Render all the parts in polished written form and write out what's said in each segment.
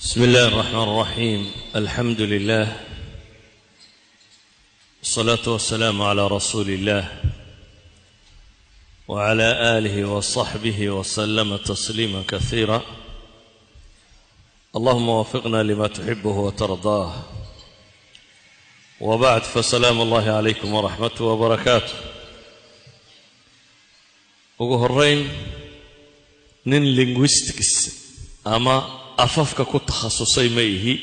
بسم الله الرحمن الرحيم، الحمد لله، والصلاة والسلام على رسول الله وعلى آله وصحبه وسلم تسليما كثيرا. اللهم وفقنا لما تحبه وترضاه. وبعد، فسلام الله عليكم ورحمته وبركاته. Ugu horeyn, nin linguistics ama afafka ku takhasusay ma ihi,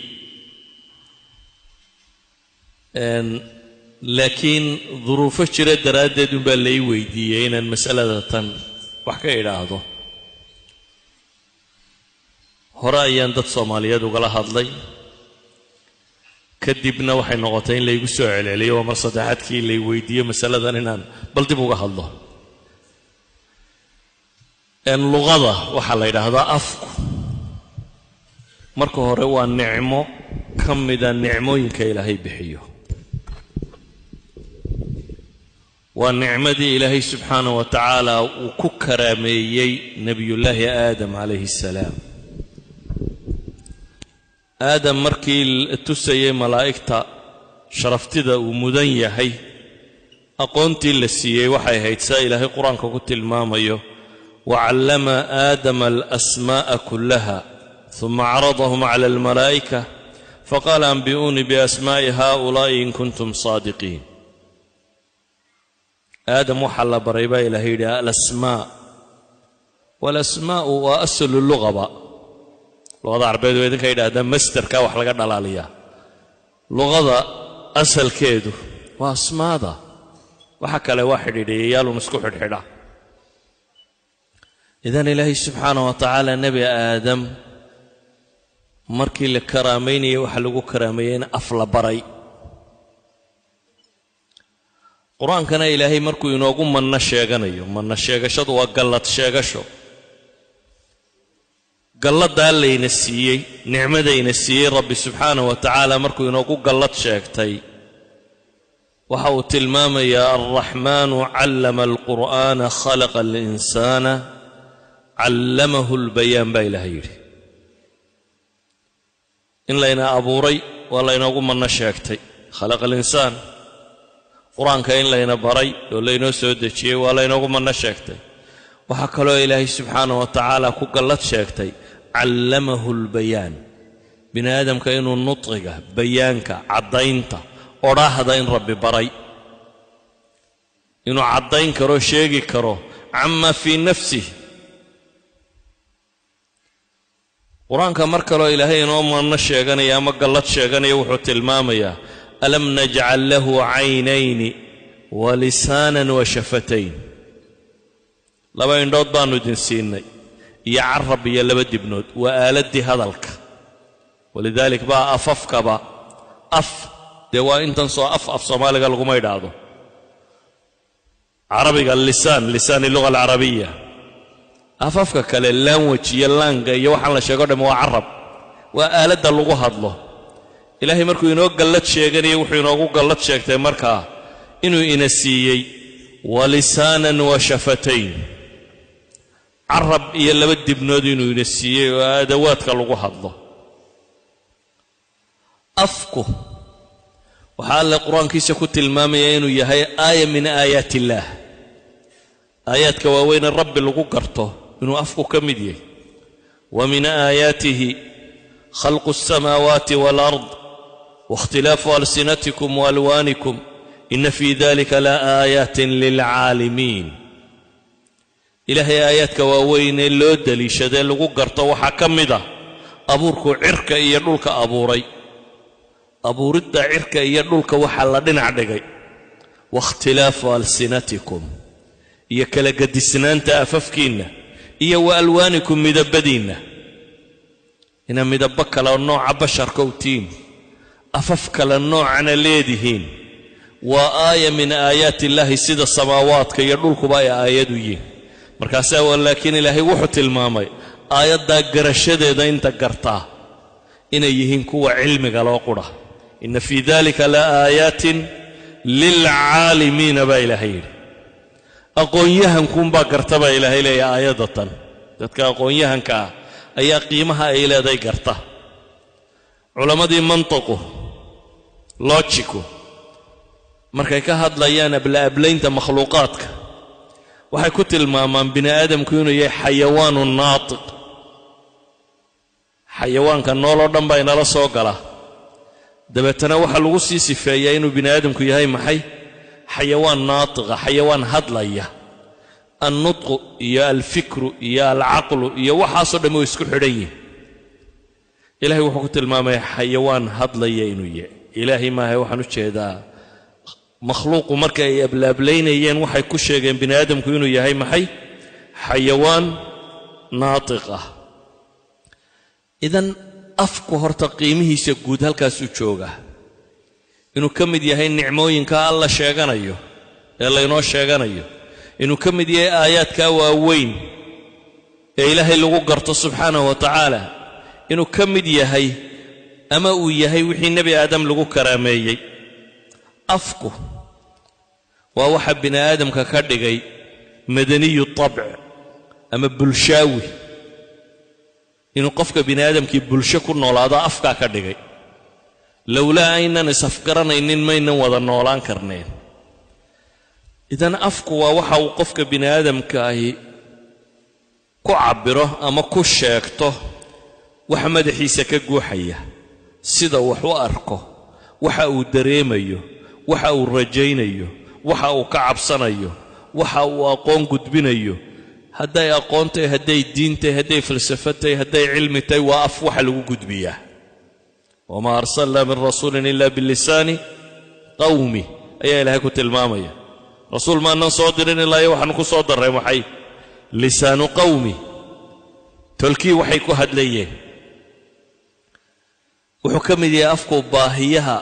laakiin duruufo jira daraaddeed unbaa lai weydiiyey inaan masalada tan wax ka idhaahdo. Hore ayaan dad Soomaaliyeed ugala hadlay, kadibna waxay noqotay in laygu soo celceliyo. Waa mar saddexaadkii lay weydiiyo masaladan inaan bal dib uga hadlo. Luqada waxaa la yidhaahdaa afku marka hore waa nicmo ka mida nicmooyinka Ilaahay bixiyo. Waa nicmadii Ilaahay subxaanah wa tacaala uu ku karaameeyey Nebiyullaahi Aadam calayhi assalaam. Aadam markii tusayey malaa'igta sharaftida uu mudan yahay, aqoontii la siiyey waxay ahayd saa Ilaahay Qur-aanka ku tilmaamayo: "Wacallama Aadama alasmaa'a kullaha ثuma caradahum cala almalaa'ika faqaala anbi'uunii biasmaa'i haa'ulaa'i in kuntum saadiqiin." Aadam waxaa la baray baa Ilahay yidhi alasmaa. Walasmaa'u waa aslu lugaba. Luqada Carbeed waa idinka yidhahdaa masterka wax laga dhalaaliyaa. Luqada asalkeedu waa asmaada, waxa kale waa xidhiidhiyayaalun isku xidhxidha. Idan Ilaahay subxaanah wa tacaala Nebi Aadam markii la karaamaynayay waxaa lagu karaameeyey in af la baray. Qur-aankana Ilaahay markuu inoogu manno sheeganayo, manno sheegashadu waa gallad sheegasho, galladaa layna siiyey, nicmadayna siiyey Rabbi subxaanah wa tacaala markuu inoogu gallad sheegtay, waxa uu tilmaamayaa: "Alraxmaanu callama alqur'aana, khalaqa alinsaana, callamahu lbayaan," baa Ilaahay yidhi. In layna abuuray waa laynoogu manno sheegtay, khalaqa alinsaan. Qur-aanka in layna baray oo laynoo soo dejiyey waa laynoogu manno sheegtay. Waxaa kaloo Ilaahay subxaanah wa tacaala ku gallad sheegtay callamahu lbayaan, bini aadamka inuu nudqiga, bayaanka, caddaynta, odhaahda in Rabbi baray, inuu caddayn karo, sheegi karo cama fii nafsih. Qur-aanka mar kaloo Ilaahay inoo manno sheeganaya ama gallad sheeganaya wuxuu tilmaamayaa: "Alam najcal lahu caynayni wa lisaanan wa shafatayn." Laba indhood baannu idin siinay iyo carab iyo laba dibnood, waa aaladdii hadalka. Walidaalik baa afafkaba af dee waa intan soo af Soomaaliga laguma idhaahdo, Carabiga lisaan, lisaani luga alcarabiya. Afafka kale language iyo langa iyo waxaan la sheego dham waa carab, waa aaladda lagu hadlo. Ilaahay markuu inoo gallad sheeganayay wuxuu inoogu gallad sheegtay markaa inuu ina siiyey wa lisaanan wa shafatayn, carab iyo laba dibnood inuu ina siiyey oo adawaadka lagu hadlo. Afku waxaa Alle Qur-aankiisa ku tilmaamaya inuu yahay aaya min aayaat illaah, aayaadka waaweyne Rabbi lagu garto inuu afku ka mid yahay. "Wa min aayaatihi khalqu alsamaawaati waalard waاkhtilaafu alsinatikum waalwaanikum, ina fii dalika la aayaatin lilcaalimiin." Ilaahay aayaadka waaweynee loo daliishadee lagu garto waxaa ka mid ah abuurkuu cirka iyo dhulka abuuray. Abuuridda cirka iyo dhulka waxaa la dhinac dhigay waاkhtilaafu alsinatikum, iyo kala gadisnaanta afafkiinna, iyo wa alwaanikum, midabadiinna, inaa midabo kale nooca basharka u tihiin, afaf kale noocana leedihiin, waa aaya min aayaati illaahi, sida samaawaadka iyo dhulkuba ay aayad u yihiin. Markaasaa laakiin Ilaahay wuxuu tilmaamay aayaddaa garashadeeda inta gartaa inay yihiin kuwa cilmiga loo qura. "Ina fii dalika la aayaatin lilcaalimiina," baa Ilaahay yidhi. Aqoon-yahankuunbaa garta baa Ilaahay leeyahay aayadda tan. Dadka aqoon-yahanka ah ayaa qiimaha ay leedahay garta. Culammadii mantiqu, logic-u, markay ka hadlayaan abla-ablaynta makhluuqaadka, waxay ku tilmaamaan bini aadamku inuu yahay حيوان ناطق. Xayawaanka nool oo dhan baa inala soo gala. Dabeetana waxaa lagu sii sifeeyaa inuu bini aadamku yahay maxay? حيوان ناطق ah, xayawaan hadlaya. النطق iyo الفكر iyo العقل iyo waxaasoo dhammi way isku xidhan yihin. Ilahay wuxuu ku tilmaamaya xayawaan hadlaya inuu yahay. Ilaahay maahay, waxaan u jeedaa makhluuqu marka ay ablaablaynayeen, waxay ku sheegeen bini aadamku inuu yahay maxay? حيوان ناطق ah. Idan afku horta qiimihiisa guud halkaasuu jooga, inuu ka mid yahay nicmooyinka Alla sheeganayo ee laynoo sheeganayo, inuu ka mid yahay aayaadkaa waaweyn ee Ilaahay lagu garto subxaanahu wa tacaala, inuu ka mid yahay ama uu yahay wixii Nebi Aadam lagu karaameeyey. Afku waa waxa bini aadamka ka dhigay مدني الطبع ama bulshaawi. Inuu qofka bini aadamkii bulsho ku noolaado afkaa ka dhigay. Lowlaa aynan is-afgaranaynin, maynan wada noolaan karnayn. Idan afku waa waxa uu qofka bini aadamka ahi ku cabbiro ama ku sheegto waxa madaxiisa ka guuxaya, sida wax u arko, waxa uu dareemayo, waxa uu rajaynayo, waxa uu ka cabsanayo, waxa uu aqoon gudbinayo. Hadday aqoon tahay, hadday diin tahay, hadday falsafo tahay, hadday cilmi tahay, waa af waxa lagu gudbiyaa. وما أرسلنا من رسول إلا بلسان قومه ayaa Ilaahay ku tilmaamaya. Rasuul maanan soo dirin ilaa iyo waxaanu ku soo darray maxay? لسان قومه, tolkii waxay ku hadlayeen. Wuxuu ka mid yahay afku baahiyaha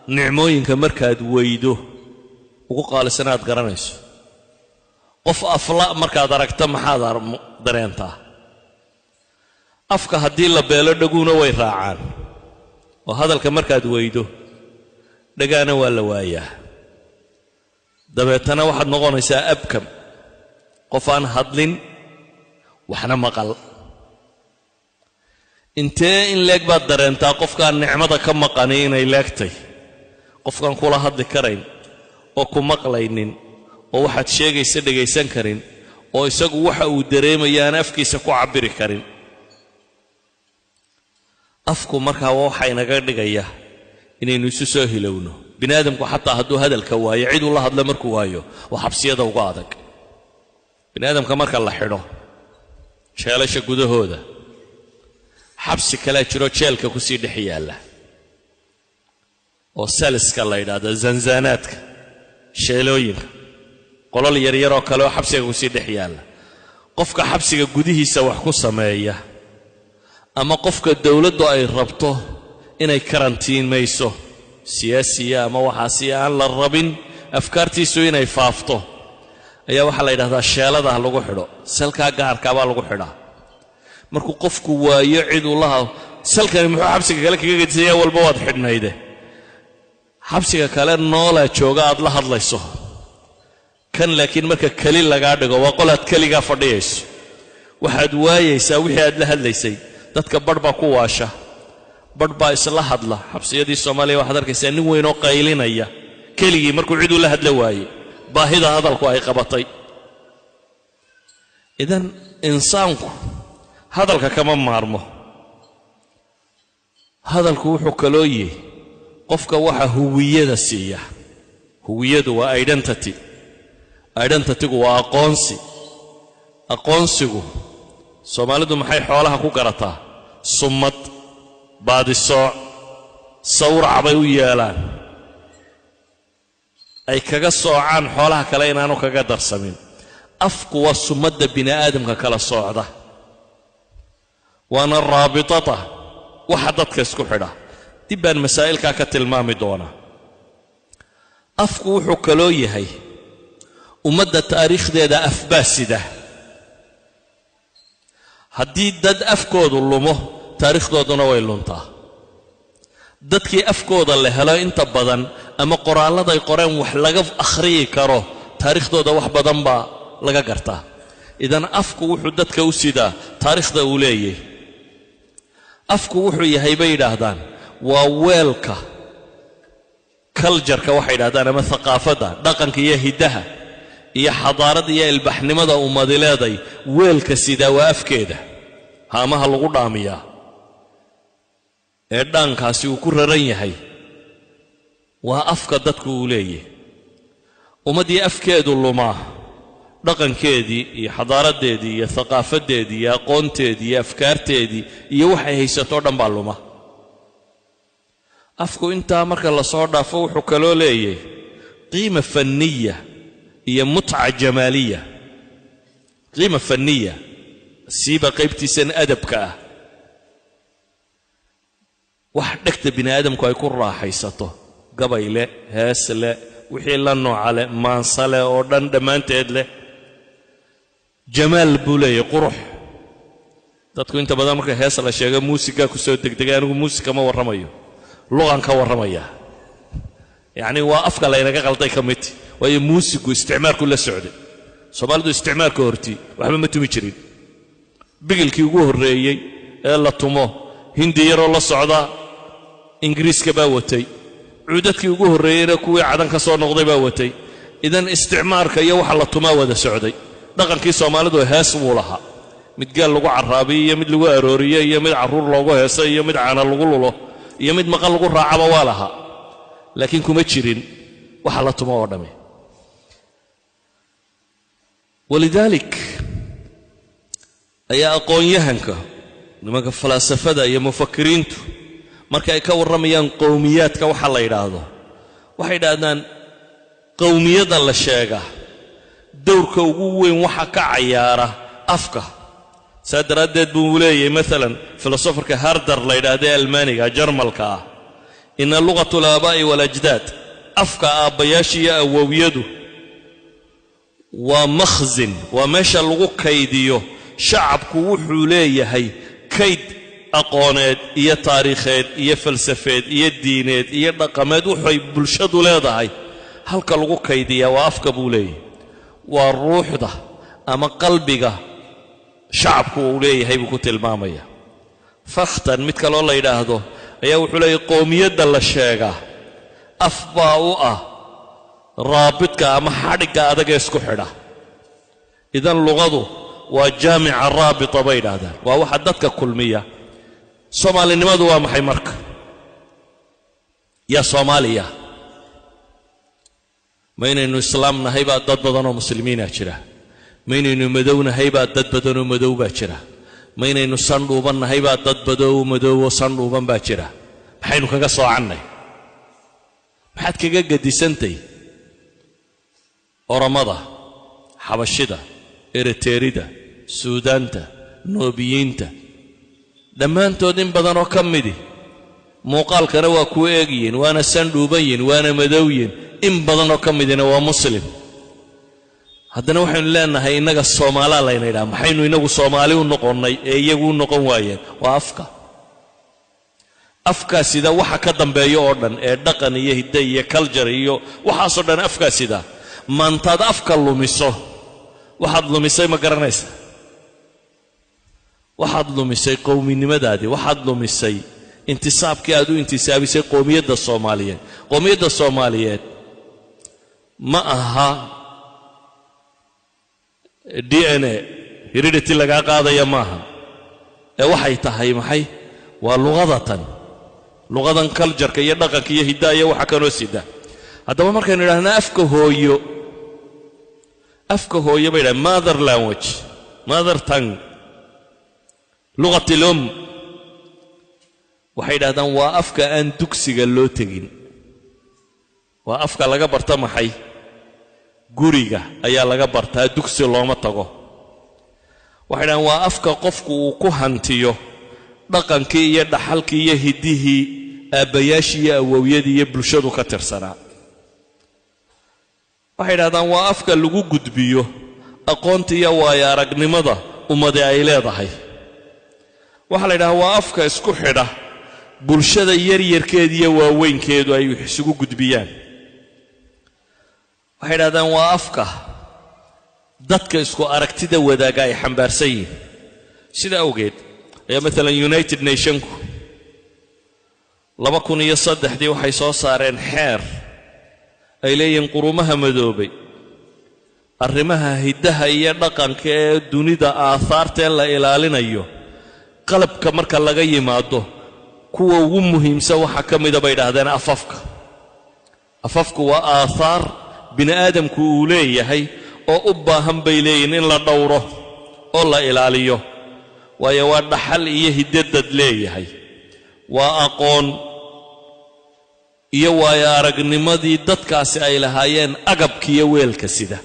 nicmooyinka markaad weydo ugu qaalisan aad garanayso. Qof afla markaad aragto maxaad dareentaa? Afka haddii la beelo, dhaguuna way raacaan, oo hadalka markaad weydo dhagaana waa la waayaa. Dabeetana waxaad noqonaysaa أبكم, qof aan hadlin waxna maqal. Intee in leeg baad dareentaa qofkaan nicmada ka maqani inay leegtay? Qofkaan kula hadli karayn oo ku maqlaynin oo waxaad sheegaysa dhegaysan karin oo isagu waxa uu dareemaya aan afkiisa ku cabbiri karin. Afku markaa waxa inaga dhigaya inaynu isu soo hilowno. Bini aadamku xataa hadduu hadalka waayo, cid uu la hadlo markuu waayo, waa xabsiyada uga adag. Bini aadamka marka la xidho jeelasha gudahooda, xabsi kalaa jiro jeelka kusii dhex yaalla oo cells-ka la yidhaahdo, zanzaanaadka, sheelooyinka, qolol yaryaroo kale oo xabsiga kusii dhex yaalla. Qofka xabsiga gudihiisa wax ku sameeya ama qofka dowladdu ay rabto inay karantiimayso, siyaasiya ama waxaasi aan la rabin afkaartiisu inay faafto, ayaa waxaa la yidhahdaa sheeladaha lagu xidho, cell-kaa gaarkaabaa lagu xidhaa. Markuu qofku waayo cid uu laha, cell-kani muxuu xabsiga kale kaga gedisaya? Walba waad xidhnayde, xabsiga kale noolaa jooga aad la hadlayso. Kan laakiin marka keli lagaa dhigo, waa qolaad keligaa fadhiyayso, waxaad waayaysaa wixii aad la hadlaysay. Dadka badh baa ku waasha, badh baa isla hadla. Xabsiyadii Soomaaliya waxaad arkaysaa nin weyn oo qaylinaya keligii markuu cid uu la hadla waaye, baahida hadalku ay qabatay. Idan insaanku hadalka kama maarmo. Hadalku wuxuu kaloo yihi qofka waxa huwiyada siiya. Huwiyadu waa identity. Identity-gu waa aqoonsi. Aqoonsigu, Soomaalidu maxay xoolaha ku garataa? Sumad, baadisooc, sawrac bay u yeelaan ay kaga soocaan xoolaha kale inaanu kaga darsamin. Afku waa sumadda bini aadamka kala soocda, waana raabitada waxa dadka isku xidha. Dib baan masaa'ilkaa ka tilmaami doonaa. Afku wuxuu kaloo yahay ummadda taariikhdeeda afbaasida. Haddii dad afkoodu lumo, taariikhdooduna way luntaa. Dadkii afkooda la helo inta badan ama qoraalladay qoreen wax laga akhriyi karo, taariikhdooda wax badan baa laga gartaa. Idan afku wuxuu dadka u sidaa taariikhda uu leeyahy. Afku wuxuu yahay, bay yidhaahdaan, Waa weelka culture-ka waxay yidhahdaan, ama thaqaafadda, dhaqanka iyo hiddaha iyo xadaaradda iyo ilbaxnimada ummadi leeday. Weelka sidaa waa afkeeda, haamaha lagu dhaamiyaa ee dhaankaasi uu ku raran yahay waa afka dadku uu leeyahy. Ummaddii afkeedu lumaa, dhaqankeedii iyo xadaaraddeedii iyo thaqaafaddeedii iyo aqoonteedii iyo afkaarteedii iyo waxay haysato dhan baa luma. Afku intaa marka lasoo dhaafo, wuxuu kaloo leeyahy qiima fanniya iyo mutca jamaaliya. Qiima fanniya siiba qaybtiisan adabka ah, wax dhegta bini aadamku ay ku raaxaysato, gabay leh, hees leh, wixii la nooca leh, maansa leh oo dhan dhammaanteed leh. Jamaal buu leeyahy, qurux. Dadku inta badan marka hees la sheego muusigaa ku soo degdegay. Anigu muusika ma warramayo, luqan ka warramaya. Yacni waa afka laynaga qalday ka mid, waayo muusigu isticmaarku la socday. Soomaalidu isticmaarka hortii waxba ma tumi jirin. Bigilkii ugu horreeyey ee la tumo Hindi yaroo la socda Ingiriiska baa watay. Cuudadkii ugu horreeyeyna kuwii Cadan ka soo noqday baa watay. Idan isticmaarka iyo waxa la tumaa wada socday. Dhaqankii Soomaalidu hees buu lahaa, mid geel lagu carraabiyo iyo mid lagu arooriyo iyo mid carruur loogu heeso iyo mid caana lagu lulo iyo mid maqal lagu raacaba waa lahaa, laakiin kuma jirin waxa la tumo oo dhammi. Walidaalik ayaa aqoon-yahanka, nimanka falaasafada iyo mufakiriintu, marka ay ka warramayaan qowmiyaadka waxa la yidhaahdo, waxay yidhaahdaan qowmiyadda la sheega dowrka ugu weyn waxa ka cayaara afka. Saa daraaddeed buu leeyahay maalan filosofarka Herder la yidhaahda ee Almaaniga, Jarmalka ah: ina luqatu alaabaa'i waalajdaad, afka aabbayaasha iyo awowyadu, waa makhzin, waa meesha lagu kaydiyo shacabku wuxuu leeyahay kayd aqooneed iyo taariikheed iyo falsafeed iyo diineed iyo dhaqameed. Waxay bulshadu leedahay halka lagu kaydiyaa waa afka, buu leeyahay. Waa ruuxda ama qalbiga shacabku uu leeyahay buu ku tilmaamaya. Fakhtan mid kaloo la yidhaahdo ayaa wuxuu leeyahy qowmiyadda la sheegaa af baa u ah raabidka ama xadhigga adag ee isku xidha. Idan luqadu waa jaamica raabita bay yidhaahdaan, waa waxa dadka kulmiya. Soomaalinimadu waa maxay marka? Yaa Soomaaliya? Ma inaynu islaam nahay baa dad badanoo muslimiina jira? Ma inaynu madownahay baa dad badanoo madow baa jira? Ma inaynu sandhuuban nahay baa dad badoo madowoo sandhuuban baa jira? Maxaynu kaga soocannay? Maxaad kaga gedisantay Oromada, Xabashida, Eriteerida, Suudaanta, Noobiyiinta? Dhammaantood in badanoo ka midi muuqaalkana waa kuu eegyihin, waana sandhuuban yihin, waana madowyihin. In badanoo ka midina waa Muslim. Haddana waxaynu leenahay innaga Soomaalaa layna yidhaha. Maxaynu inagu Soomaali u noqonnay ee iyagu u noqon waayeen? Waa afka. Afkaa sida waxa ka dambeeya oo dhan ee dhaqan iyo hidde iyo culture iyo waxaasoo dhan afkaa sida. Maantaad afka lumiso, waxaad lumisay ma garanaysa? Waxaad lumisay qowminimadaadii, waxaad lumisay intisaabkii aad u intisaabisay qowmiyadda Soomaaliyeed. Qowmiyadda Soomaaliyeed ma aha DNA heredity lagaa qaadaya maaha, ee waxay tahay maxay? Waa luqadatan, luqadan culture-ka iyo dhaqanka iyo hiddaha iyo waxa kanoo sida. Haddaba markaynu idhahnaa afka hooyo, afka hooyo bay yidhahan, mother language, mother tongue, luqat al-um, waxay yidhahdaan waa afka aan dugsiga loo tegin, waa afka laga barta maxay? Guriga ayaa laga bartaa, dugsi looma tago. Waxay dhahaan waa afka qofku uu ku hantiyo dhaqankii iyo dhaxalkii iyo hiddihii aabbayaashii iyo awowyadii iyo bulshadu ka tirsanaa. Waxay idhahdaan waa afka lagu gudbiyo aqoonta iyo waayo aragnimada ummadi ay leedahay. Waxaa la yidhahdaa waa afka isku xidha bulshada yaryarkeed iyo waaweynkeedu ay isugu gudbiyaan. Waxay idhahdaan waa afka dadka isku aragtida wadaaga ay xambaarsan yihiin. Sida awgeed ayaa maalan United Nation-ku 2003-dii waxay soo saareen xeer ay leeyihiin qurumaha madoobay arrimaha hiddaha iyo dhaqanka ee dunida aahaartaee la ilaalinayo, qalabka marka laga yimaado kuwa ugu muhiimsan waxaa ka mida bay idhaahdeen afafka. Afafku waa aathaar bini aadamku uu leeyahay oo u baahan bay leeyihin in la dhowro oo la ilaaliyo, waayo waa dhaxal iyo hiddadad leeyahay, waa aqoon iyo waayo aragnimadii dadkaasi ay lahaayeen agabkiiyo weelka sida.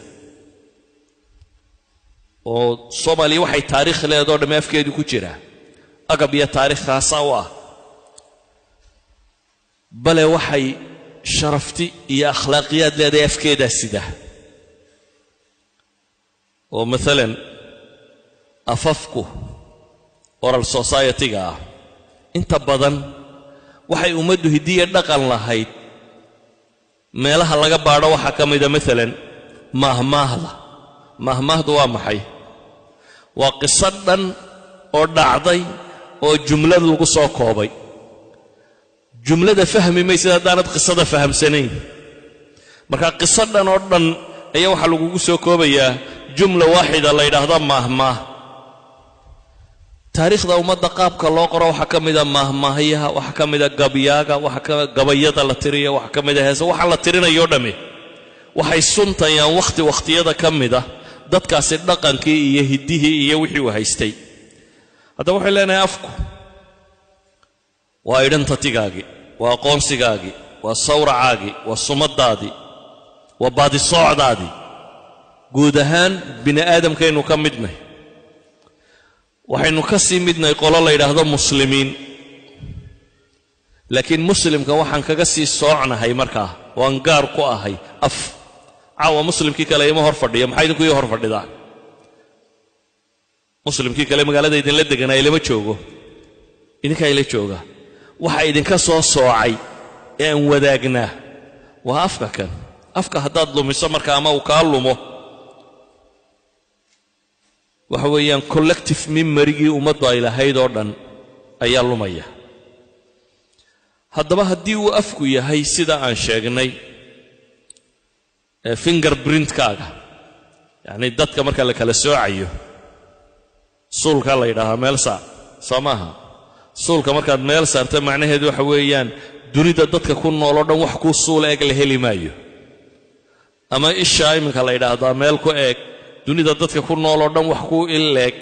Oo Soomaaliya waxay taariikh leedoo dhamme afkeedu ku jiraa, agab iyo taariikh khaasa u ah, bale waxay sharafti iyo akhlaaqiyaad leedahay afkeedaa sida. Oo maalan afafku oral society-ga ah inta badan waxay ummaddu hiddiya dhaqan lahayd. Meelaha laga baadho waxaa ka mida maalan maahmaahda. Maahmaahdu waa maxay? Waa qiso dhan oo dhacday oo jumlad lagu soo koobay. Jumlada fahmi maysid haddaanad qisada fahamsanayn. Marka qiso dhan oo dhan ayaa waxaa lagugu soo koobayaa jumla waaxida la yidhaahdo maahmaah. Taariikhda ummadda qaabka loo qoro waxaa ka mida maahmaahyaha, waxaa ka mida gabyaaga, waxaa ka gabayada la tiriyo, waxaa ka mida heesa. Waxa la tirinayoo dhammi waxay suntayaan wakhti wakhtiyada ka mida dadkaasi dhaqankii iyo hiddihii iyo wixii uu haystay. Haddaba waxay leenahay afku waa identity-gaagii, waa aqoonsigaagii, waa sawracaagii, waa sumadaadii, waa baadisoocdaadii. Guud ahaan bini aadamkaynu ka midnay, waxaynu ka sii midnay qolo la yidhaahdo muslimiin, laakiin muslimka waxaan kaga sii soocnahay markaa waan gaar ku ahay af. Caawa muslimkii kale ima hor fadhiya, maxaa idinku ii hor fadhidaa? Muslimkii kale magaalada idinla deganaa ilama joogo, idinkaa ila jooga. Waxa idinka soo soocay ee aan wadaagnaa waa afka kan. Afka haddaad lumiso marka ama uu kaa lumo, waxa weeyaan collective memorygii ummaddu ay lahayd oo dhan ayaa lumaya. Haddaba haddii uu afku yahay sida aan sheegnay finger printkaaga, yacni dadka marka la kala soocayo suulkaa la yidhaahaa meel saar, soo maaha? Suulka markaad meel saarta macnaheedu waxa weeyaan dunida dadka ku nool oo dhan wax kuu suul eeg la heli maayo. Ama ishaa iminka la yidhaahdaa meel ku eeg, dunida dadka ku nool oo dhan wax kuu ileeg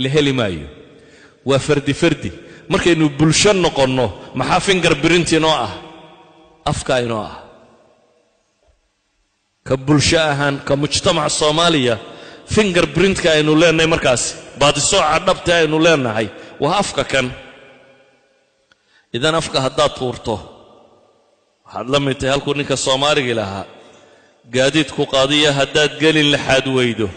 la heli maayo. Waa fardi fardi. Markaynu bulsho noqonno maxaa finger print inoo ah? Afka inoo ah. Ka bulsho ahaan, ka mujtamaca Soomaaliya, finger printka aynu leenahay markaasi, baadisooca dhabta aynu leenahay waa afka kan. Idan afka haddaad tuurto waxaad la mid tahay halkuu ninka Soomaaligii lahaa: gaadiidku qaadiya haddaad gelin laxaad weydo,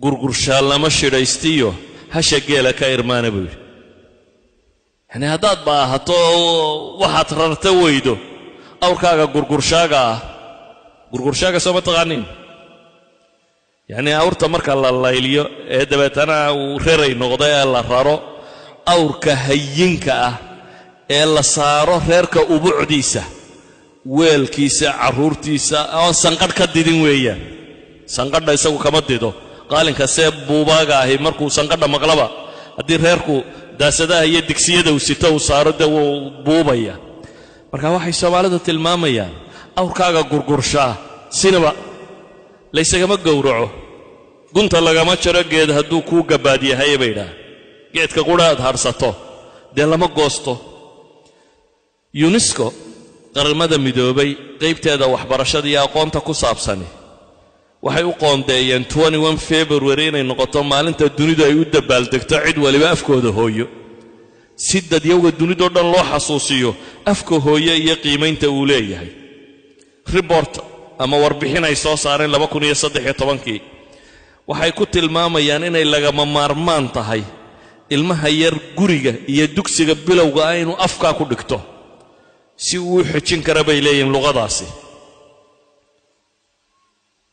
gurgurshaal lama shidhaystiyo hasha geela ka irmaana, buu yidhi. Yacnii haddaad baahato oo waxaad rarta weydo, awrkaaga gurgurshaaga ah, gurgurshaaga soo ma taqaaniin? Yacnii awrta marka la layliyo ee dabeetana uu reray noqdo ee la raro, awrka hayinka ah ee la saaro reerka ubucdiisa, weelkiisa, carruurtiisa oon sanqadh ka didin weeyaan. Sanqadha isagu kama dido. Qaalinka see buubaaga ahi markuu sanqadha maqlaba, haddii reerku daasadaha iyo digsiyada uu sito uu saaro, dee wuu buubaya. Marka waxay Soomaalidu tilmaamayaan awrkaaga gurgurshaa sinaba laysagama gowraco, gunta lagama jaro geed hadduu kuu gabaad yahay, bay idhaah. Geedka qudha aad hadhsato dee lama goosto. UNESCO, Qaramada Midoobay qaybteeda waxbarashada iyo aqoonta ku saabsani, waxay u qoondeeyeen February inay noqoto maalinta dunidu ay u dabaaldegto cid waliba afkooda hooyo, si dadyowga dunidoo dhan loo xasuusiyo afka hooye iyo qiimaynta uu leeyahay. Report ama warbixin ay soo saareen 2013-kii waxay ku tilmaamayaan inay lagama maarmaan tahay ilmaha yar guriga iyo dugsiga bilowga ah inuu afkaa ku dhigto, si uu u xejin kara, bay leeyihiin, luqadaasi.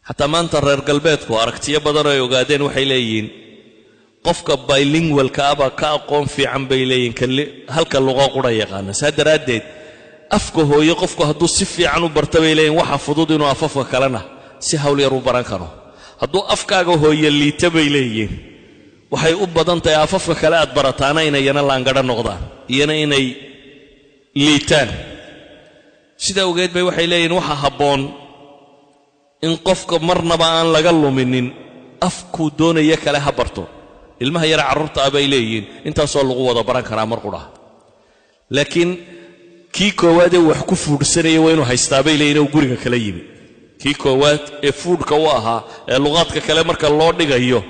Xataa maanta reer galbeedku aragtiyo badan oo ay ogaadeen waxay leeyihiin Qofka bilingualka abaa ka aqoon fiican, bay leeyihin, kan halka luqa qura yaqaana. Saa daraaddeed afka hooye qofku hadduu si fiican u barta, bay leeyihin, waxa fudud inuu afafka kalena si hawl yar u baran karo. Hadduu afkaaga hooye liita, bay leeyihiin, waxay u badan tahay afafka kale aad barataana inay iyana laangadho noqdaan, iyana inay liitaan. Sida awgeed bay waxay leeyihin waxa habboon in qofka marnaba aan laga luminin afkuu doonaya kale ha barto. Ilmaha yara carruurta ah, bay leeyihiin, intaasoo lagu wada baran karaa mar qudha, laakiin kii koowaadee wax ku fuudhsanaya waa inuu haystaa, bay leeyihin, uu guriga kala yimi. Kii koowaad ee foodka u ahaa ee luqaadka kale marka loo dhigayo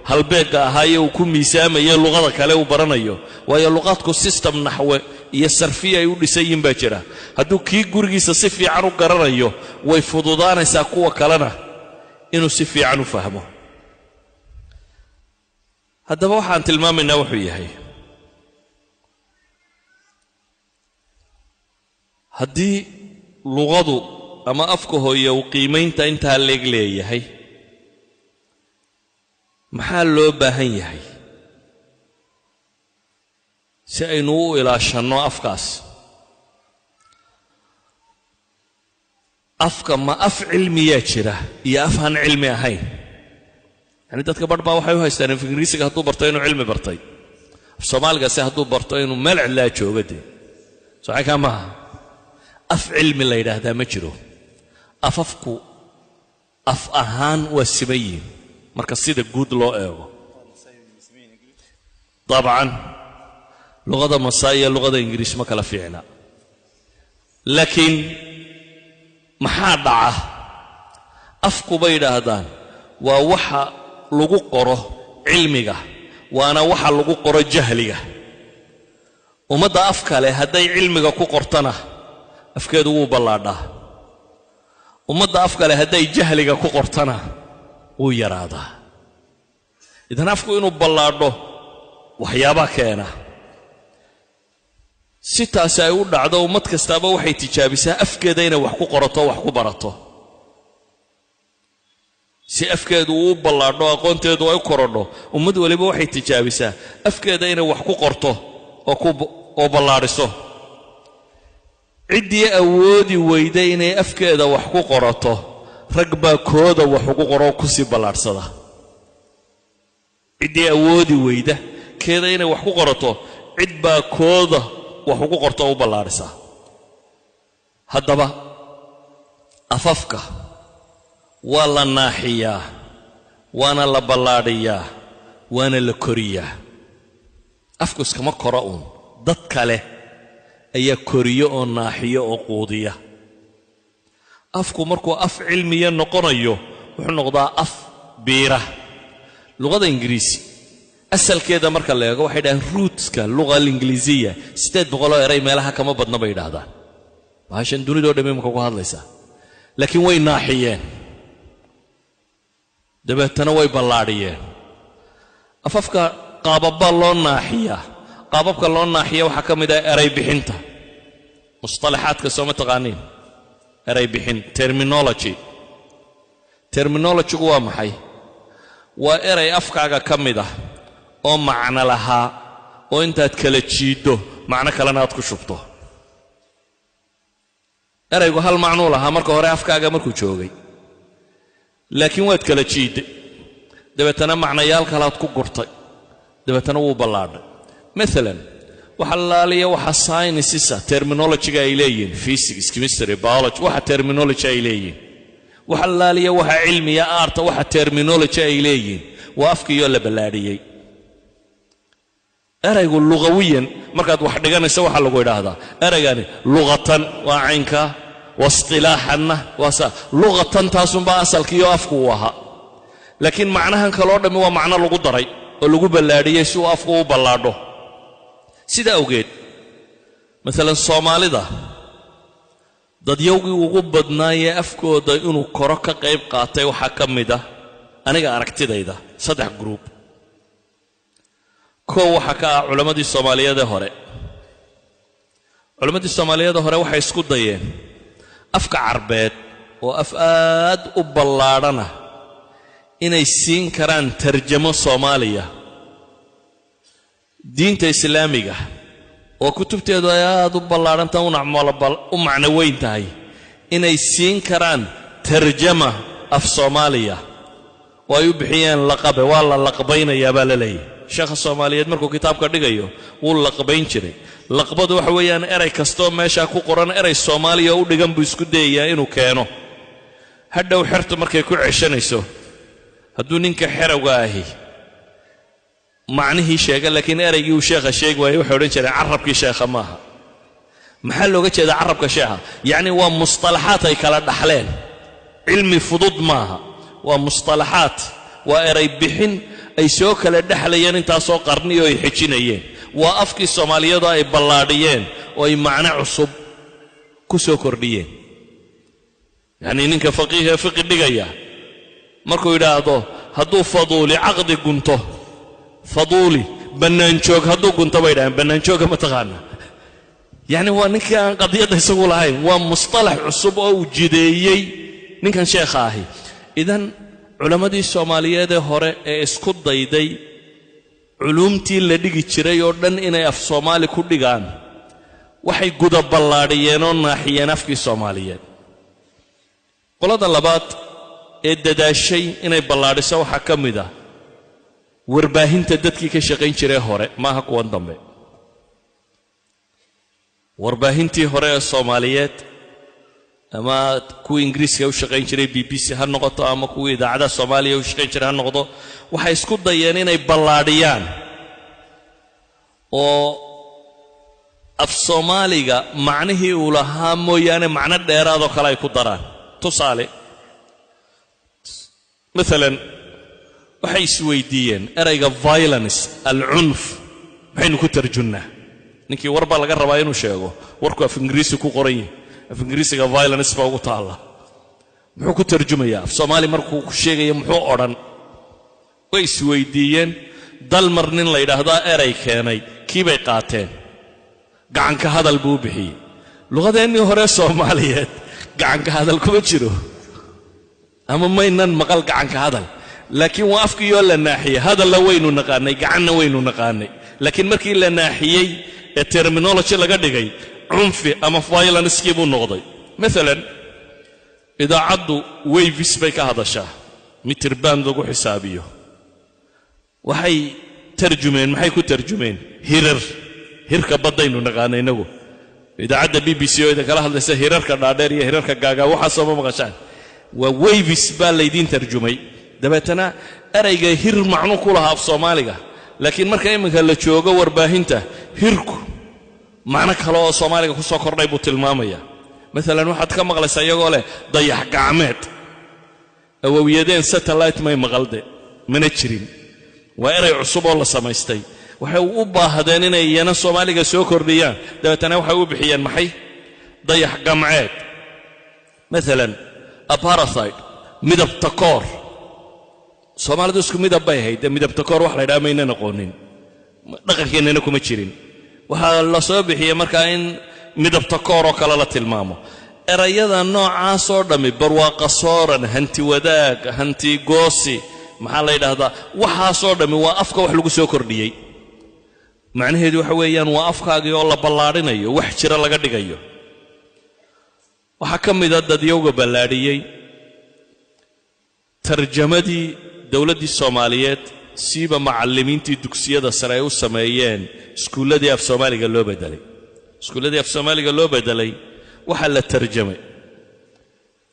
halbeegga ahaa ee uu ku miisaamayo luqada kale uu baranayo, waayo luqaadku system naxwe iyo sarfiya ay u dhisan yihin baa jira. Hadduu kii gurigiisa si fiican u garanayo, way fududaanaysaa kuwa kalena inuu si fiican u fahmo. Haddaba waxaan tilmaamaynaa wuxuu yahay, haddii luqadu ama afka hooye uu qiimaynta intaa leeg leeyahay, maxaa loo baahan yahay si aynu u ilaashanno afkaas? Afka ma af cilmiyaa jira iyo af aan cilmi ahayn? Yacni dadka barh baa waxay u haystaan af Ingiriisiga hadduu barto inuu cilmi bartay, af Soomaaligase hadduu barto inuu meel cidlaa jooga. Dee socankaa maaha. Af cilmi la yidhaahdaa ma jiro. Afafku af ahaan waa siman yihin marka sida guud loo eego. Dabcan luqada Masaai iyo luqada Ingiriis ma kala fiicna, laakiin maxaa dhaca? Afku, bay yidhaahdaan, waa waxa lagu qoro cilmiga, waana waxa lagu qoro jahliga. Ummadda af kale hadday cilmiga ku qortana, afkeedu wuu ballaadhaa. Ummadda af kale hadday jahliga ku qortana, wuu yaraadaa. Idan afku inuu ballaadho waxyaabaa keena. Si taasi ay u dhacdo, ummad kastaaba waxay tijaabisaa afkeeda inay wax ku qorato, wax ku barato, si afkeedu uu ballaadho, aqoonteedu ay u korodho. Ummad waliba waxay tijaabisaa afkeeda inay wax ku qorto oo ballaadhiso. Ciddii awoodi weyda inay afkeeda wax ku qorato, rag baa kooda wax ugu qoro oo kusii ballaadhsada. Ciddii awoodi weyda keeda inay wax ku qorato, cid baa kooda wax ugu qorto oo u ballaadhisa. Haddaba afafka waa la naaxiyaa, waana la ballaadhiyaa, waana la koriyaa. Afku iskama koro uun, dad kale ayaa koriyo oo naaxiyo oo quudiya. Afku markuu af cilmiya noqonayo, wuxuu noqdaa af biira. Luqada Ingiriisi asalkeeda marka la eego, waxay dhahaan rootska luga alingiliisiya 800 oo eray meelaha kama badna, bay yidhaahdaan. Bahashan dunidoo dham imika ku hadlaysaa, laakiin way naaxiyeen, dabeetana way ballaadhiyeen. Afafka qaababbaa loo naaxiyaa. Qaababka loo naaxiya waxaa ka mid ah eray bixinta, mustalaxaadka. Sooma taqaaniin eray bixin, terminology? Terminologygu waa maxay? Waa eray afkaaga ka mid ah oo macno lahaa oo intaad kala jiiddo macno kalena aad ku shubto. Eraygu hal macnuu lahaa marka hore afkaaga markuu joogay, laakiin waad kala jiidday, dabeetana macnayaal kalaad ku gurtay, dabeetana wuu ballaadhay. Maalan waxa laaliya waxa sciences-a terminologyga ay leeyihiin, physics, chemistry, biology, waxa terminology ay leeyihiin, waxa laaliya waxa cilmiya aarta, waxa terminology ay leeyihiin, waa afkiiyoo la ballaadhiyey. Eraygu lugawiyan markaad wax dhiganayso, waxaa lagu idhaahdaa eraygani luqatan waa caynka, waistilaaxanna waa saa. Luqatan taasunbaa asalkiiyo afku uu ahaa, laakiin macnahan kaloo dhammi waa macno lagu daray oo lagu ballaadhiyey si uu afku u ballaadho. Sida awgeed, maalan Soomaalida dadyowgii ugu badnaayee afkooda inuu koro ka qayb qaatay waxaa ka mid ah, aniga aragtidayda, saddex group. Koow waxaa ka ah culammadii Soomaaliyeedee hore. Culammadii Soomaaliyeedee hore waxay isku dayeen afka Carbeed oo af aad u ballaadhana inay siin karaan tarjamo Soomaaliya. Diinta Islaamiga oo kutubteedu ay aad u ballaadhanta, u macno weyn tahay, inay siin karaan tarjama af Soomaaliya oo ay u bixiyeen laqabe. Waa la laqbaynayaa baa la leeyahy. Sheekha Soomaaliyeed markuu kitaabka dhigayo wuu laqbayn jiray. Laqbadu waxa weeyaan erey kastoo meeshaa ku qoran erey Soomaaliya u dhigan buu isku dayayaa inuu keeno. Hadhow xertu markay ku ceshanayso, hadduu ninka xerowga ahi macnihii sheega laakiin ereygii uu sheekha sheegi waayey, waxay odhan jireen carabkii sheekha maaha. Maxaa looga jeedaa carabka sheekha? Yacni waa mustalaxaad ay kala dhaxleen. Cilmi fudud maaha, waa mustalaxaad, waa eray bixin ay soo kala dhexlayeen intaasoo qarni oo ay xejinayeen. Waa afkii Soomaaliyadu ay ballaadhiyeen oo ay macno cusub ku soo kordhiyeen. Yacnii ninka faqiihee fiqi dhigaya markuu yidhaahdo hadduu faduuli caqdi gunto, faduuli bannaanjoog hadduu gunto bay yidhahdeen. Bannaanjooga ma taqaana? Yacni waa ninkii aan qadiyadda isagu lahayn. Waa mustalax cusub oo uu jideeyey ninkan sheekha ahi. Idan culammadii Soomaaliyeed ee hore ee isku dayday culuumtii la dhigi jiray oo dhan inay af Soomaali ku dhigaan, waxay guda ballaadhiyeen oo naaxiyeen afkii Soomaaliyeed. Qolada labaad ee dadaashay inay ballaadhiso waxaa ka mid ah warbaahinta dadkii ka shaqayn jiray hore, maaha kuwan dambe. Warbaahintii hore ee Soomaaliyeed, ama kuwii Ingiriiska u shaqayn jiray BBC ha noqoto ama kuwii idaacadaha Soomaaliya u shaqayn jiray ha noqdo, waxay isku dayeen inay ballaadhiyaan oo af Soomaaliga macnihii uu lahaa mooyaane macno dheeraadoo kale ay ku daraan. Tusaale, maalan, waxay isweydiiyeen erayga violence, alcunf, maxaynu ku tarjunnaa? Ninkii war baa laga rabaa inuu sheego, warku af Ingiriisi ku qoran yahi, af Ingiriisiga violence baa ugu taalla. Muxuu ku tarjumayaa af Soomaali markuu ku sheegaya? Muxuu odhan? Way isweydiiyeen. Dalmar nin la yidhaahdaa eray keenay, kii bay qaateen. Gacanka hadal buu u bixiyey. Luqadeennii hore Soomaaliyeed gacanka hadal kuma jiro ama maynan maqal gacanka hadal, laakiin waa afkiiyoo la naaxiyey. Hadalla waynu naqaanay, gacanna waynu naqaanay, laakiin markii la naaxiyey ee terminology laga dhigay, cunfi ama violencekii buu noqday. Maalan, idaacaddu waves bay ka hadashaa, mitir band lagu xisaabiyo. Waxay tarjumeen, maxay ku tarjumeen? Hirar. Hirka baddaynu naqaana innagu. Idaacadda BBC oo idin kala hadlaysa hirarka dhaadheer iyo hirarka gaagaa, waxaasoo ma maqashaan. Waa waves baa laydiin tarjumay. Dabeetana erayga hir macnu ku lahaa af Soomaaliga, laakiin marka iminka la joogo warbaahinta, hirku macno kale oo Soomaaliga ku soo kordhay buu tilmaamaya. Maalan, waxaad ka maqlaysaa iyagoo leh dayax gacmeed. Awowyadeen satellite may maqalde, mana jirin. Waa eray cusub oo la samaystay. Waxay u baahdeen inay iyana Soomaaliga soo kordhiyaan. Dabeetana waxay u bixiyeen maxay? Dayax gamceed. Maalan, apartheid, midab takoor. Soomaalidu isku midab bay ahayd dee. Midab takoor wax la ydhaha maynan aqoonin, dhaqankeennana kuma jirin. Waxaa la soo bixiyey markaa in midab takoor oo kale la tilmaamo. Erayada noocaasoo dhammi, barwaaqa sooran, hanti wadaag, hanti goosi, maxaa la yidhaahdaa, waxaasoo dhammi waa afka wax lagu soo kordhiyey. Macnaheedu waxa weeyaan waa afkaagii oo la ballaadhinayo, wax jira laga dhigayo. Waxaa ka mida dadyowga ballaadhiyey tarjamadii dowladdii Soomaaliyeed, siiba macallimiintii dugsiyada sare ay u sameeyeen iskuulladii af Soomaaliga loo beddelay. Iskuulladii af Soomaaliga loo beddelay waxaa la tarjamay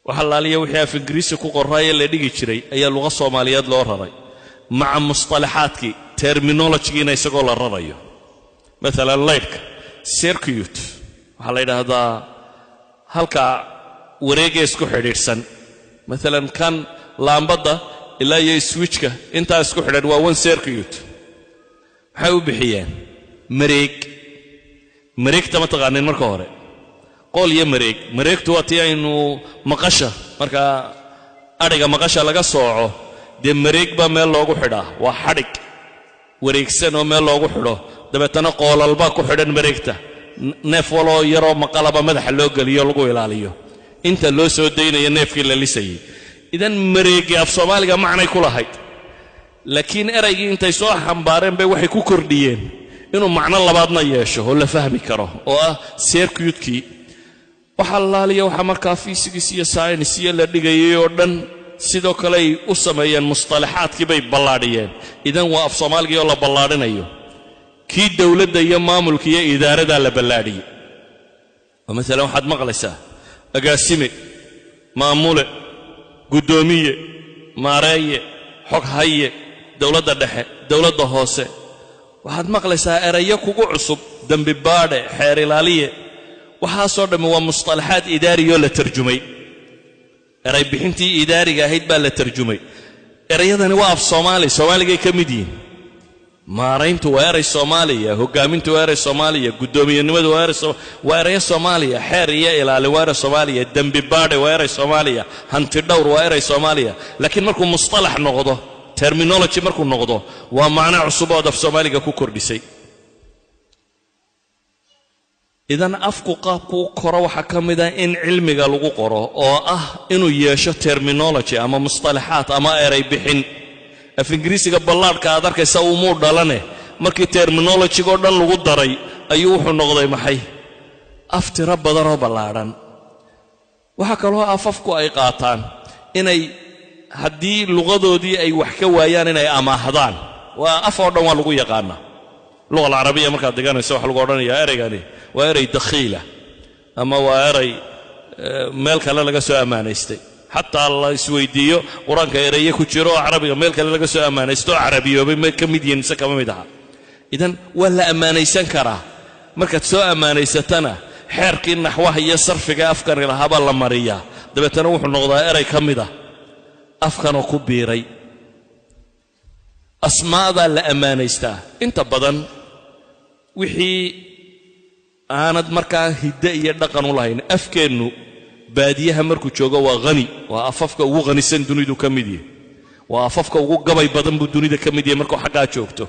waxa laaliya wixii af Ingiriisi ku qorraayee la dhigi jiray ayaa luqa Soomaaliyeed loo raray, maca mustalaxaadkii, terminologygiina isagoo la rarayo. Maalan, laydhka circuit waxaa la yidhaahdaa halka wareegee isku xidhiidhsan. Maalan, kan laambadda ilaa iyo switchka intaa isku xidhan waa one circuit. Maxay u bixiyeen? Mareeg. Mareegta ma taqaanin? Marka hore qool iyo mareeg. Mareegtu waa tii aynu maqasha, marka adhiga maqasha laga sooco, dee mareeg baa meel loogu xidhaa. Waa xadhig wareegsan oo meel loogu xidho, dabeetana qoolalbaa ku xidhan mareegta. Neef waloo yaroo maqalaba madaxa loo geliyo, lagu ilaaliyo inta loo soo daynayo neefkii la lisayay. Idan mareegi af Soomaaliga macnay ku lahayd, laakiin eraygii intay soo xambaareen bay waxay ku kordhiyeen Inuu macno labaadna yeesho oo la fahmi karo, oo ah circuitkii waxa allaaliya, waxaa markaa physics iyo science iyo la dhigayay oo dhan. Sidoo kale ay u sameeyeen mustalaxaadkii bay ballaadhiyeen. Idan waa af Soomaaligii oo la ballaadhinayo. Kii dowladda iyo maamulka iyo idaaradaa la ballaadhiyey, oo maalan waxaad maqlaysaa agaasime, maamule, guddoomiye, maareeye, xog haye, dowladda dhexe, dowladda hoose. Waxaad maqlaysaa erayo kugu cusub: dembi baadhe, xeer ilaaliye. Waxaasoo dhammi waa mustalaxaad idaariyoo la tarjumay. Eray bixintii idaariga ahayd baa la tarjumay. Erayadani waa af Soomaali, Soomaaligay ka mid yihiin. Maarayntu waa eray Soomaaliya, hoggaamintu waa eray Soomaaliya, guddoomiyenimadu waa erayo Soomaaliya, xeer iyo ilaali waa eray Soomaaliya, dembi baadhe waa eray Soomaaliya, hanti dhowr waa eray Soomaaliya. Laakiin markuu mustalax noqdo, terminology markuu noqdo, waa macno cusub ood af Soomaaliga ku kordhisay. Idan afku qaabku u koro waxaa ka mid ah in cilmiga lagu qoro, oo ah inuu yeesho terminology ama mustalaxaat ama eray bixin. Af Ingiriisiga ballaadhka aad arkaysa umuu dhalane, markii terminologygo dhan lagu daray ayuu wuxuu noqday maxay? Af tiro badanoo ballaadhan. Waxaa kaloo afafku ay qaataan inay haddii luqadoodii ay wax ka waayaan inay amaahdaan. Waa af oo dhan waa lagu yaqaanaa. Luga alcarabiya markaad dhiganayso, waxa lagu odhanayaa ereygani waa erey dakhiila ama waa erey meel kale laga soo ammaanaystay. Xataa la isweydiiyo Qur-aanka ereye ku jiro oo carabiga meel kale laga soo ammaanaysto oo carabiyoobay ma ka mid yihiin mise kama mid aha? Idan waa la ammaanaysan karaa. Markaad soo ammaanaysatana, xeerkii naxwaha iyo sarfiga afkani lahaabaa la mariyaa, dabeetana wuxuu noqdaa erey ka mid ah afkanoo ku biiray. Asmaadaa la ammaanaystaa. Inta badan wixii aanad markaa hidde iyo dhaqan u lahayn, afkeennu baadiyaha markuu joogo waa hani, waa afafka ugu khanisan dunidu ka mid yahay, waa afafka ugu gabay badan buu dunida ka mid yahay markuu xaggaa joogto.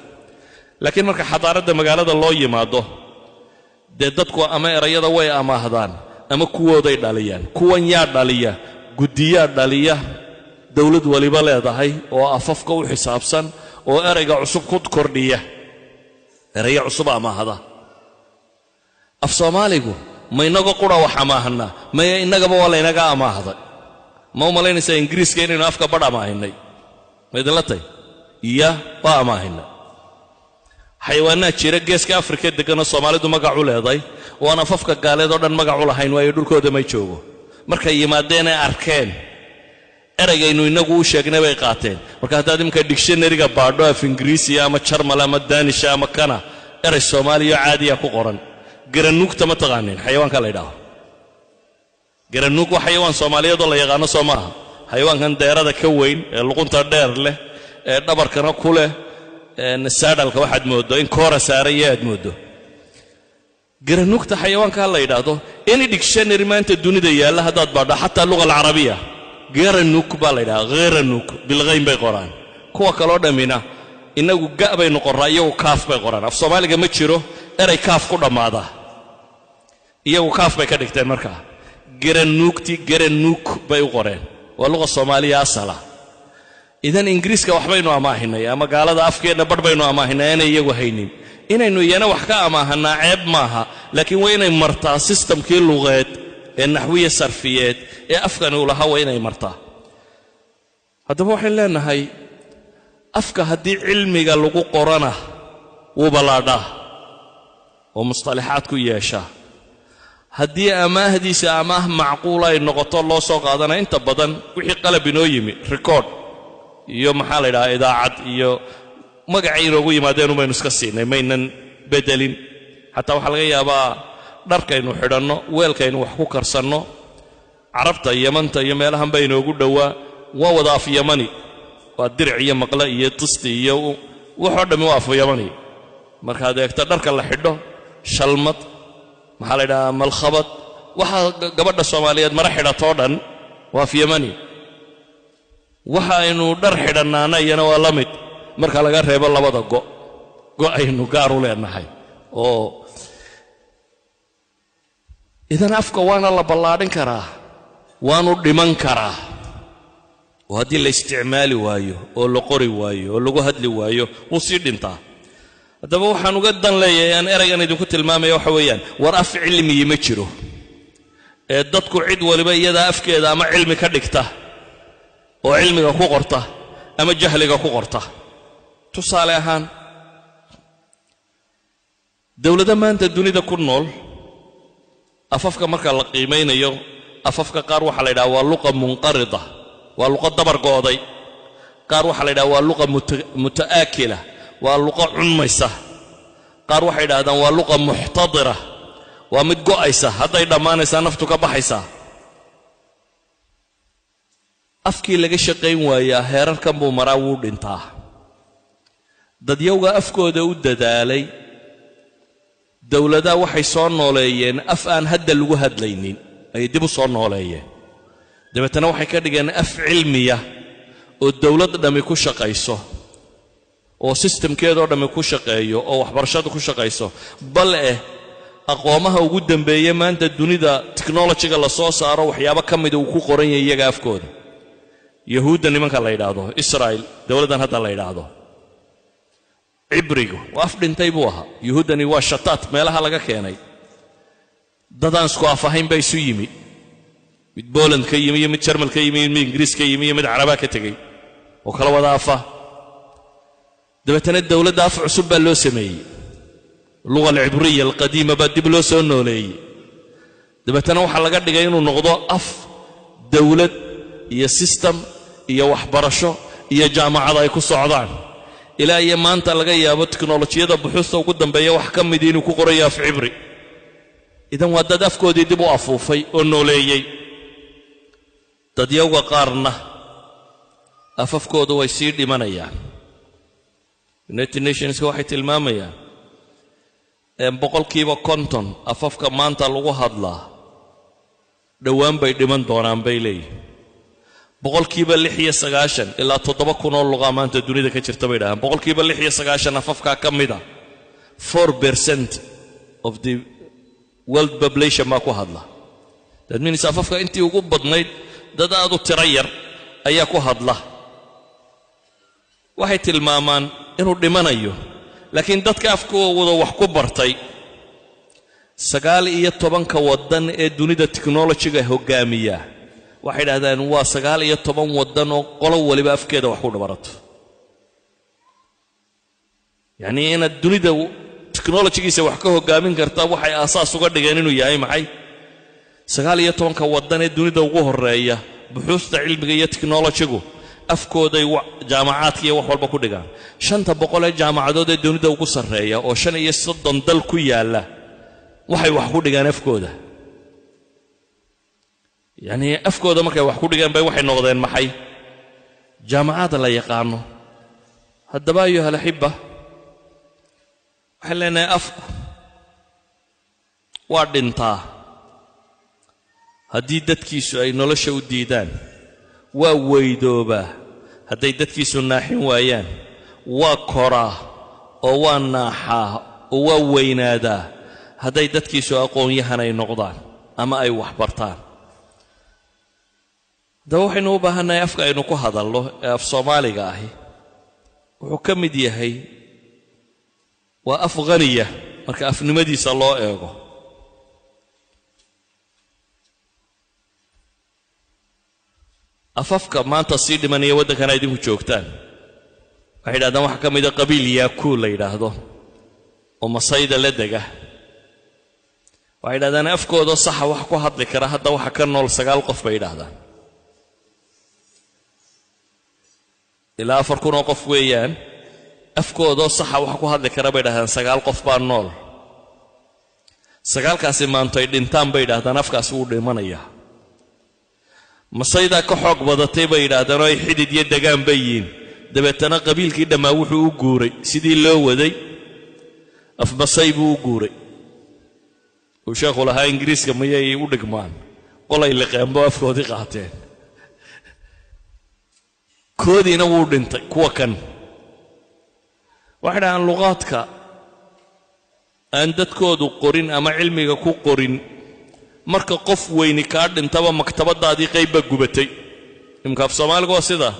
Laakiin marka xadaaradda magaalada loo yimaado, dee dadku ama erayada way amaahdaan ama kuwooday dhaliyaan. Kuwan yaa dhaliya? Guddiyaa dhaliya dowlad waliba leedahay oo afafka u xisaabsan oo erayga cusub ku kordhiya, erayo cusub amaahda. Af Soomaaligu ma inaga qura wax amaahanaa? Maya, innagaba waa laynaga amaahday. Ma u malaynaysaa Ingiriiska inaynu afka badh amaahinay? Ma idinla tahy? Iya, waa amaahinay. Xayawaanaa jira Geeska Afrika degganoo Soomaalidu magacu leeday oo aan afafka gaaleed oo dhan magacu lahayn, waayo dhulkooda may joogo. Markay yimaadeen ee arkeen eraygaynu innagu u sheegnay bay qaateen. Marka haddaad iminka dictionaryga baadho af Ingiriisiya ama Jarmal ama Daanisha ama kana, erey Soomaaliya oo caadiya ku qoran. Garanuugta ma taqaanin? Xayawaanka la ydhaho garanuug waa xayawaan Soomaaliyeed oo la yaqaano, soo maaha? Xayawaankan deerada ka weyn ee luqunta dheer leh ee dhabarkana ku leh saadhalka, waxaad mooddo in koora saaraya aad mooddo, garanuugta xayawaankaa la yidhaahdo. Any dictionary maanta dunida yaalla haddaad baadho, xataa luga alcarabiya, garanuug baa la yidhaha, gheranug bilghayn bay qoraan. Kuwa kaloo dhammina innagu ga' baynu qorraa, iyagu kaaf bay qoraan. Af Soomaaliga ma jiro erey kaaf ku dhammaadaa, iyagu kaaf bay ka dhigteen. Markaa garanuugti garanuug bay u qoreen, waa luqa Soomaaliya asala. Idan Ingiriiska waxbaynu amaahinay ama gaalada afkeenna badh baynu amaahinay aanay iyagu haynin. Inaynu iyana wax ka amaahanaa ceeb maaha, laakiin waa inay martaa systemkii luqeed ee naxwiya sarfiyeed ee afkani uu lahaa, waa inay martaa. Haddaba waxaynu leenahay, afka haddii cilmiga lagu qorana wuu ballaadhaa oo musطalaxaad ku yeeshaa. Haddii amaahdiisa amaah macquula ay noqoto loo soo qaadana, inta badan wixii qalab inoo yimi, record iyo maxaa la yidhahaa, idaacad iyo magacay inoogu yimaadeen ubaynu iska siinay, maynan beddelin. Xataa waxaa laga yaabaa dharkaynu xidhanno, weelkaynu wax ku karsanno, Carabta Yamanta iyo meelahan baa inoogu dhowaa. Waa wada af Yamani, waa diric iyo maqle iyo tisti iyo waxoo dhammi waa af Yamani. Markaad eegto dharka la xidho, shalmad, maxaa la yidhahaa, malkhabad, waxaa gabadha Soomaaliyeed mara xidhatoo dhan waa af Yamani. Waxa aynu dhar xidhannaana iyana waa la mid, marka laga reebo labada go' go' aynu gaar u leenahay. Oo idan afka waana la ballaadhin karaa, waanu dhiman karaa, oo haddii la isticmaali waayo oo la qori waayo oo lagu hadli waayo, wuu sii dhintaa. Haddaba waxaan uga dan leeyahay aan eraygan idinku tilmaamaya waxa weeyaan, war af cilmiyi ma jiro ee dadku cid waliba iyadaa afkeeda ama cilmi ka dhigta oo cilmiga ku qorta ama jahliga ku qorta. Tusaale ahaan, dowlado maanta dunida ku nool afafka marka la qiimaynayo, afafka qaar waxaa la yidhaha waa luqa munqarida, waa luqa dabar go'day. Qaar waxaa la yidhaha waa luqa muta'aakila, waa luqa cunmaysa. Qaar waxay yidhahdaan waa luqa muxtadira, waa mid go'aysa, hadday dhammaanaysaa, naftu ka baxaysaa. Afkii laga shaqayn waayaa heerarkan buu maraa, wuu dhintaa. Dadyowga afkooda u dadaalay, dowladaha waxay soo nooleeyeen af aan hadda lagu hadlaynin ayay dib u soo nooleeyeen. Dabeetana waxay ka dhigeen af cilmiya oo dowlad dhammi ku shaqayso, oo sistamkeedoo dhammi ku shaqeeyo, oo waxbarashadu ku shaqayso. Bal aqoomaha ugu dambeeye maanta dunida technologyga la soo saaro waxyaabo ka mida uu ku qoran yahay iyaga afkooda. Yahuudda nimanka la yidhaahdo, Israa'il dowladdan hadda la yidhaahdo, Cibrigu waa af dhintay buu ahaa. Yuhuuddani waa shataat meelaha laga keenay, dadaan isku af ahayn baa isu yimi, mid Boland ka yimi iyo mid Jarmal ka yimi iyo mid Ingiriis ka yimi iyo mid Carabaa ka tegey oo kala wada afa. Dabeetana dowladda af cusub baa loo sameeyey, luga alcibriya alqadiima baa dib loo soo nooleeyey. Dabeetana waxaa laga dhigay inuu noqdo af dowlad iyo system iyo waxbarasho iyo jaamacad ay ku socdaan. Ilaa iyo maanta laga yaabo teknolojiyada buxuusta ugu dambeeya wax ka midii inuu ku qorayo af Cibri. Idan waa dad afkoodii dib u afuufay oo nooleeyey. Dadyowga qaarna afafkoodu way sii dhimanayaan. United Nationska waxay tilmaamayaan 50% afafka maanta lagu hadlaa dhowaan bay dhiman doonaan bay leeyihin. 96%, ilaa 7,000 oo luqaa maanta dunida ka jirta bay dhahaan, 96% afafkaa ka mida 4% of the world population baa ku hadla. That means afafka intii ugu badnayd dad aad u tiro yar ayaa ku hadla. Waxay tilmaamaan inuu dhimanayo, laakiin dadka afkooda wax ku bartay, 19-ka waddan ee dunida technologyga hoggaamiya, waxay idhahdaan waa 19 waddan oo qolo waliba afkeeda wax ku barato. Yacnii inaad dunida technologygiisa wax ka hoggaamin karta waxay aasaas uga dhigeen inuu yahay maxay? 19-ka waddan ee dunida ugu horreeya buxuusta cilmiga iyo technologygu afkooday jaamacaadka iyo wax walba ku dhigaan. 500 ee jaamacadood ee dunida ugu sarreeya oo 35 dal ku yaalla waxay wax ku dhigaan afkooda. Yacnii afkooda markay wax ku dhigeen bay waxay noqdeen maxay? Jaamacada la yaqaano. Haddaba, ayuha alaxiba, waxaan leenahay afku waa dhintaa haddii dadkiisu ay nolosha u diidaan, waa weydoobaa hadday dadkiisu naaxin waayaan, waa koraa oo waa naaxaa oo waa weynaadaa hadday dadkiisu aqoon-yahan ay noqdaan ama ay wax bartaan. Haddaba waxaynu u baahannahay afka aynu ku hadalno ee af Soomaaliga ahi wuxuu ka mid yahay, waa af khaniya marka afnimadiisa loo eego. Afafka maanta sii dhimanaya waddankana idinku joogtaan, waxay yidhahdaan waxaa ka mida qabiil Yaakuu la yidhaahdo oo Masayda la dega. Waxay yidhahdaan afkooda saxa wax ku hadli kara hadda waxa ka nool 9 qof bay yidhaahdaan, ilaa 4,000 oo qof weeyaan. Afkoodoo saxa wax ku hadli kara bay yidhahdaan 9 qof baa nool. 9-kaasi maantoy dhintaan bay yidhahdaan afkaasi wuu dhimanayaa. Masaydaa ka xoog badatay bay yidhaahdaan oo ay xidid iyo degaan bay yihiin. Dabeetana qabiilkii dhammaa wuxuu u guuray sidii loo waday, afmasay buu u guuray. Uu sheekhu lahaa Ingiriiska mayay u dhigmaan, qolay liqeenbo afkoodii qaateen, koodiina wuu dhintay. Kuwa kan waxay dhahaan luqaadka aan dadkoodu qorin ama cilmiga ku qorin, marka qof weyni kaa dhintaba maktabadaadii qayb baa gubatay. Imka af Soomaaliga waa sidaa,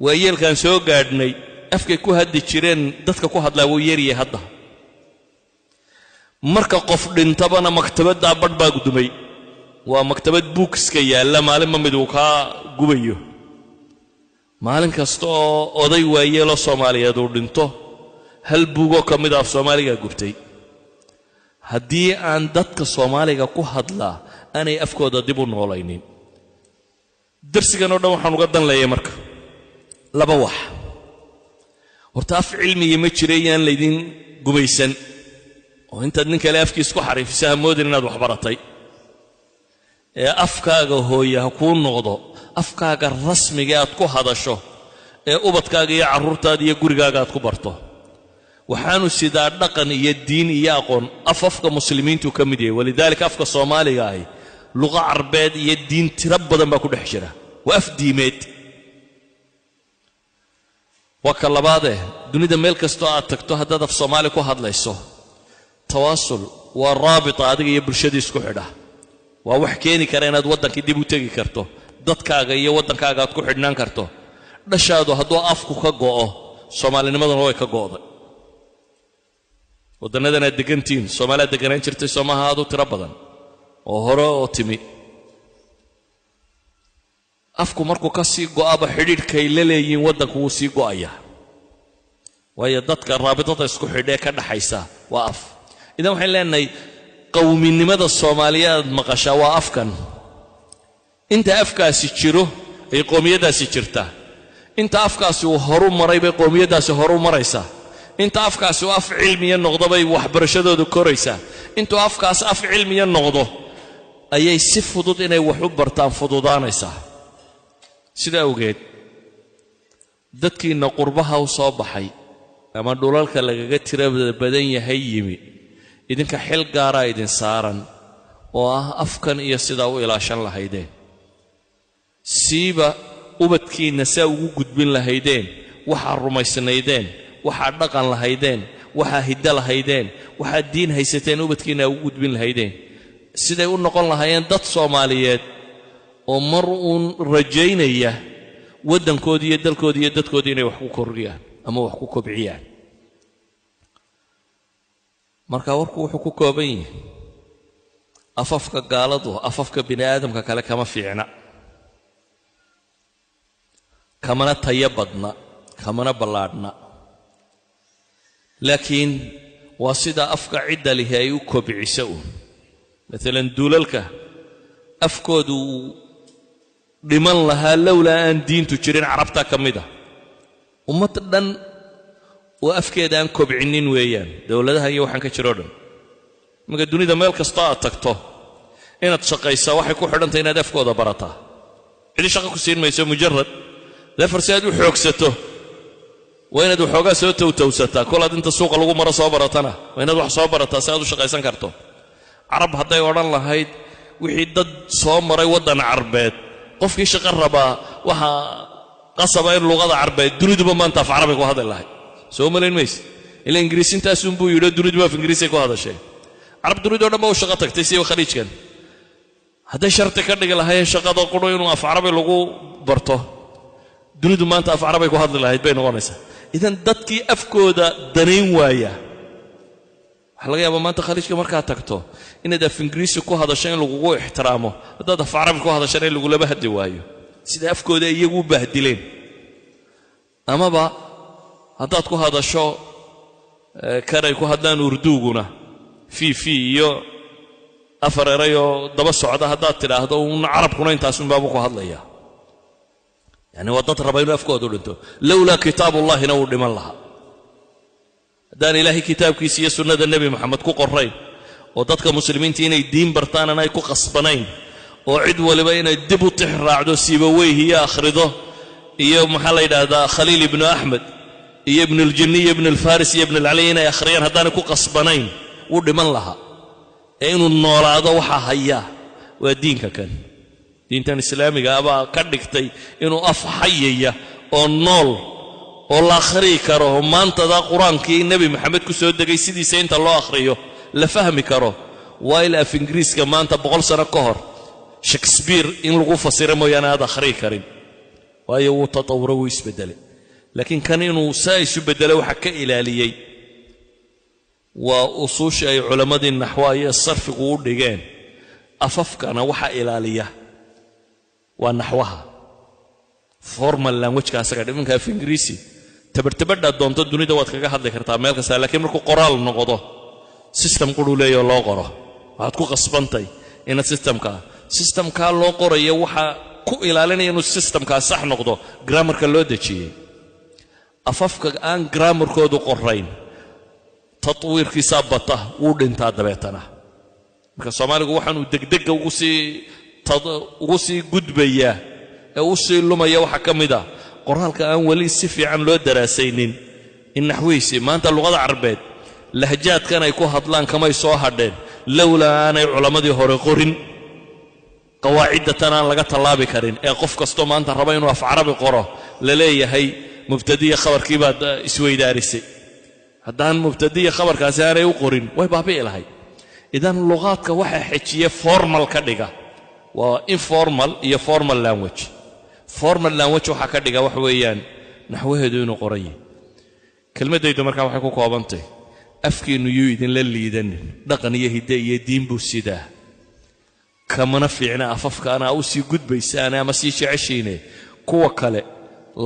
waayeelkaan soo gaadhnay Afkay ku hadli jireen dadka ku hadlaa wuu yaryahay hadda. Marka qof dhintabana maktabaddaa badh baa gudumay. Waa maktabad buukiska yaalla, maalinba mid uu kaa gubayo. Maalin kasta oo oday waayeeloo Soomaaliyeed uu dhinto, hal buugoo ka mida af Soomaaligaa gubtay. Haddii aan dadka Soomaaliga ku hadlaa aanay afkooda dib u noolaynin. Darsigan oo dhan waxaan uga dan leeyay marka laba wax. Horta af cilmiga ma jira yaan laydin gumaysan, oo intaad nin kale afkiis ku xariifisa ha moodin inaad wax baratay. Ee afkaaga hooye ha kuu noqdo afkaaga rasmiga aad ku hadasho, ee ubadkaaga iyo carruurtaada iyo gurigaaga aad ku barto. Waxaanu sidaa dhaqan iyo diin iyo aqoon. Af afka muslimiintu ka mid yahay. Walidaalika afka Soomaaliga ahi luqa carbeed iyo diin tiro badan baa ku dhex jira. Waa af diimeed. Waa ka labaadee, dunida meel kastoo aad tagto haddaad af Soomaali ku hadlayso, tawaasul waa raabita adiga iyo bulshadii isku xidha. Waa wax keeni kara inaad waddankii dib u tegi karto, dadkaaga iyo waddankaaga aad ku xidhnaan karto. Dhashaadu hadduu afku ka go'o, soomaalinimaduna way ka go'day. Waddannadan aad degantihiin Soomaaliyaad deganaan jirtay, soomaha aad u tiro badan oo hore oo timi. Afku markuu ka sii go'aba, xidhiidhkay la leeyihiin waddanku wuu sii go'ayaa, waayo dadka raabitada isku xidhee ka dhaxaysa waa af. Idan waxayn leenahay qowminimada Soomaaliyeed maqashaa waa afkan. Inta afkaasi jiro ay qowmiyaddaasi jirtaa. Inta afkaasi uu horu maray bay qowmiyaddaasi horu maraysaa. Inta afkaasi uu af cilmiya noqdo bay waxbarashadoodu koraysaa. Intuu afkaas af cilmiya noqdo ayay si fudud inay wax u bartaan fududaanaysaa. Sida awgeed dadkiinna qurbaha u soo baxay ama dhulalka lagaga tirada badan yahay yimi, idinka xil gaaraa idin saaran oo ah afkan iyo sidaa u ilaashan lahaydeen, siiba ubadkiinna saa ugu gudbin lahaydeen waxaa rumaysnaydeen, waxaa dhaqan lahaydeen, waxaa hiddo lahaydeen, waxaa diin haysateen, ubadkiinna ugu gudbin lahaydeen, siday u noqon lahaayeen dad Soomaaliyeed oo mar uun rajaynaya waddankoodii iyo dalkoodii iyo dadkoodii inay wax ku kordhiyaan ama wax ku kobciyaan. Marka warku wuxuu ku kooban yahay, afafka gaaladu afafka bini aadamka kale kama fiicna, kamana tayo badna, kamana ballaadhna, laakiin waa sida afka cidda lihi ay u kobciso uun. Maalan duulalka afkoodu uu dhiman lahaa lowlaa aan diintu jirin, Carabtaa ka mid ah. Ummad dhan oo afkeeda aan kobcinin weeyaan dowladaha iyo waxaan ka jiroo dhan. Iminka dunida meel kastoo aad tagto inaad shaqaysaa waxay ku xidhantahay inaad afkooda barataa. Cidi shaqo ku siin mayso, mujarad leefar si aad u xoogsato waa inaad waxoogaa soo towtowsataa. Kolaad inta suuqa lagu maro soo baratana waa inaad wax soo barataa si aad u shaqaysan karto. Carab hadday odhan lahayd wixii dad soo maray waddan carbeed qofkii shaqo rabaa waxaa qasaba in luqada carbeed, duniduba maanta af carabi ku hadli lahayd. Soo malayn mayse, ila ingiriisintaasunbuu yidhi, duniduba af ingiriisay ku hadashee. Carab dunidoo dhan ba u shaqo tagtay siba khaliijkan. Hadday sharti ka dhigi lahaayeen shaqada qudho inuu af carabi lagu barto, dunidu maanta af carabay ku hadli lahayd bay noqonaysaa. Idan dadkii afkooda danayn waaya, waxaa laga yaabaa maanta khaliijka markaad tagto inaad af ingiriisi ku hadasho in lagugu ixtiraamo, haddaad af carabi ku hadashana in lagulaba hadli waayo, sida afkooda iyagu u bahdileen. Amaba haddaad ku hadasho kanay ku hadlaan urduuguna fi fi iyo afar erayoo daba socda haddaad tidhaahdo uun, carabkuna intaasunbaabu ku hadlayaa. Yani waa dad raba inuu afkoodu dhinto. Lowlaa kitaabullahina wuu dhiman lahaa. Haddaan Ilaahay kitaabkiisa iyo sunnada Nebi Moxamed ku qorayn oo dadka muslimiinta inay diin bartaan aan ay ku qasbanayn, oo cid waliba inay dib u tix raacdo Siibaweyh iyo akhrido iyo maxaa la yidhaahdaa Khaliil ibnu Axmed iyo Ibnuljinni iyo Ibnulfaris iyo Ibnulcali inay akhriyaan haddaanay ku qasbanayn, wuu dhiman lahaa. Ee inuu noolaado waxaa hayaa waa diinka kan. Diintan islaamiga abaa ka dhigtay inuu af xayaya oo nool oo la akhriyi karo, oo maantada qur-aankii Nebi Maxamed ku soo degay sidiisa inta loo akhriyo la fahmi karo. Waa ila af ingiriiska maanta 100 sano ka hor Shakespeare in lagu fasiro mooyaane aad akhriyi karin, waayo wuu tatawuro, wuu isbedelay. Laakiin kan inuu saa isu beddelo waxa ka ilaaliyey waa usuushii ay culammadii naxwaha iyo sarfigu u dhigeen. Afafkana waxa ilaaliya waa naxwaha, formal languageka asaga. Iminka af Ingiriisi tabartabadhaad doonto dunida waad kaga hadli kartaa meel kasta, laakiin markuu qoraal noqdo system quruu leeyaho loo qoro. Waxaad ku qasbantay inaad systemkaa loo qorayo. Waxaa ku ilaalinaya inuu systemkaa sax noqdo grammarka loo dejiyey. Afafka aan grammarkoodu qorayn tatwiirkiisaa bata, wuu dhintaa dabeetana. Marka Soomaaligu waxaanuu degdegga ugu sii gudbayaa ee u sii lumaya waxaa ka mid a qoraalka aan weli si fiican loo daraasaynin in naxwihiisii. Maanta luqada Carbeed lahjaadkan ay ku hadlaan kamay soo hadheen lowlaa aanay culammadii hore qorin qawaacidda tan aan laga tallaabi karin, ee qof kastoo maanta raba inuu af Carabi qoro la leeyahay mubtadiya khabarkii baad isweydaarisay. Haddaan mubtadiya khabarkaasi aanay u qorin, way baabi'i lahayd. Idan luqaadka waxaa xejiye formal ka dhiga waa informal iyo formal language. Formal language waxaa ka dhiga waxa weeyaan naxwaheedu inuu qoran yahay. Kelmaddaydu markaa waxay ku koobantay: afkiinnu yuu idinla liidanin, dhaqan iyo hidde iyo diin buu sidaa. Kamana fiicna afafka anaa u sii gudbaysaane ama sii jeceshiine. Kuwa kale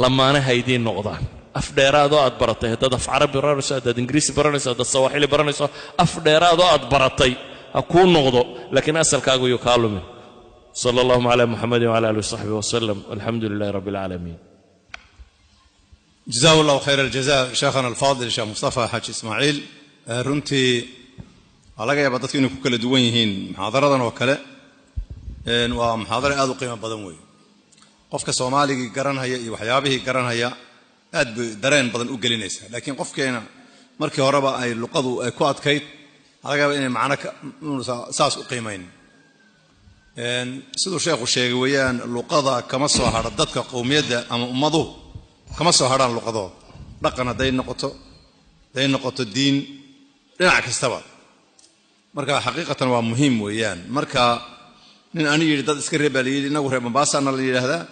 lamaanaha idiin noqdaan. Af dheeraadoo aad baratay, haddaad af Carabi baranayso, haddaad Ingiriisi baranayso, haddaad Sawaaxili baranayso, af dheeraadoo aad baratay ha kuu noqdo, laakiin asalkaagu yuu kaa lumin. Sala allahuma cala Muxamedin wcala alih wasaxbi wasalam, alxamdu lilahi rabbi alcaalamiin. جزاه الله خير الجزاء شيخنا الفاضل Sheekh Mustafa Xaaji Ismaaciil. Runtii waa laga yaabaa dadku inay ku kala duwan yihiin muxaadaradan oo kale. Waa muxaadaro aad u qiimo badan weeye. Qofka Soomaaligii garanhaya iyo waxyaabihii garanhaya aad bay dareen badan u gelinaysaa, laakiin qofkeena markii horeba ay luqadu ay ku adkayd waxaa laga yaabaa inay macno saas u qiimayn. Siduu sheekhu sheegay weeyaan, luqada kama soo hadho dadka, qowmiyadda ama ummaduhu kama soo hadhaan luqadooda, dhaqan hadday noqoto, hadday noqoto diin, dhinac kastaba. Marka xaqiiqatan waa muhiim weeyaan. Marka nin ani yidhi dad iska reeb baa la yidhi, innagu reer Mombasana la yidhaahdaa,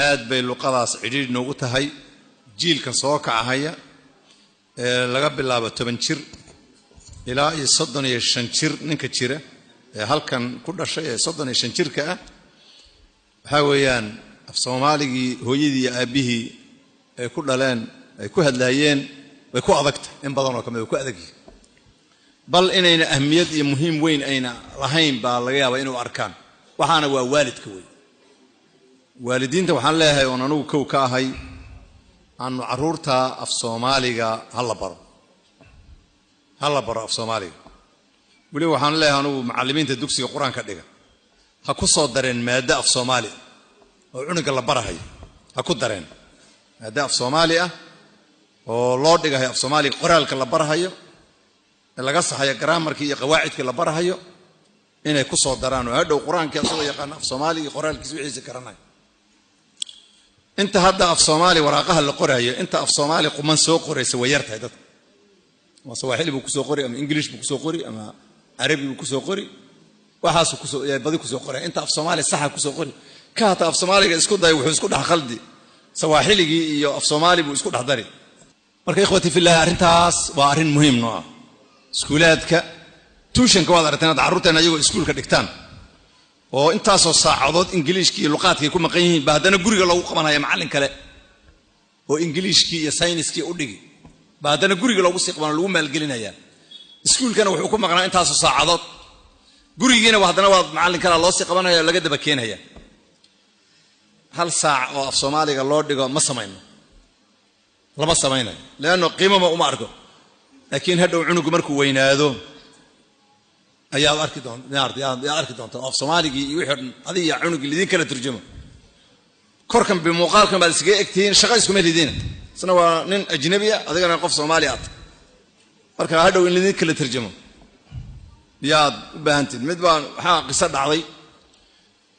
aad bay luqadaas cidhiidh noogu tahay. Jiilkan soo kacahaya ee laga bilaabo 10 jir ilaa iyo 35 jir, ninka jira ee halkan ku dhashay ee 35 jirka ah, waxaa weeyaan af Soomaaligii hooyadii iyo aabbihii ay ku dhaleen ay ku hadlaayeen way ku adagtahay. In badan oo kamid way ku adag yihiin, bal inayna ahmiyad iyo muhiim weyn ayna lahayn baa laga yaabaa inuu arkaan. Waxaana waa waalidka wey. Waalidiinta waxaan leeyahay, oon anugu kow ka ahay, aanu carruurta af Soomaaliga ha la baro, ha la baro af Soomaaliga. Weliba waxaan leeyahay anugu macallimiinta dugsiga Qur-aanka dhiga ha ku soo dareen maaddo af Soomaali oo cunuga la barahayo, ha ku dareen maaddo af Soomaali ah oo loo dhigahayo af Soomaaliga, qoraalka la barahayo ee laga saxayo grammarkii iyo qawaacidkii la barahayo inay ku soo daraan, oo hadhow Qur-aankii asagoo yaqaana af Soomaaliga iyo qoraalkiisa wixiisa garanayo. Inta hadda af Soomaali waraaqaha la qoraayo, inta af Soomaali quman soo qoraysa way yar tahay. Dadka ama Sawaaxili buu kusoo qori, ama English buu kusoo qori, ama Carabi buu kusoo qori, waxaasuu kusoo badi kusoo qoraya. Inta af Soomaali saxa kusoo qori ka hata af Soomaaliga isku day, wuxuu isku dhex khaldi Sawaaxiligii iyo af Soomaali buu isku dhex dari. Marka ikhwati fillahi, arrintaas waa arrin muhiim noo ah. Iskuulaadka tuitionka waad aragteen hadda carruurteena ayagoo iskuulka dhigtaan oo intaasoo saacadood Ingiliishkii iyo luqaadkii ku maqan yihiin ba haddana guriga loogu qabanaya macallin kale oo Ingiliishkii iyo sayniskii u dhigi ba haddana guriga loogu sii qabana, lagu maalgelinaya. Iskuulkana wuxuu ku maqnaa intaasoo saacadood, gurigiina haddana waa macallin kalea loo sii qabanaya oo laga daba keenaya. Hal saac oo af Soomaaliga loo dhigo ma samayno, lama samaynayo, leanno qiimama uma arko. Laakiin hadhow cunugu markuu weynaado ayaad arki doon yaad arki doontaa af Soomaaligii iyo wixii o dhan adiga iyo cunugii lidin kala turjumo. Korkan bimuuqaalkan baad iskaga egtihiin, shaqa iskuma lidiina. Isna waa nin ajnabi ah, adigana qof Soomaali aad. Marka hadhow in lidin kala turjumo yaad u baahantiid. Mid baa waxaa qiso dhacday,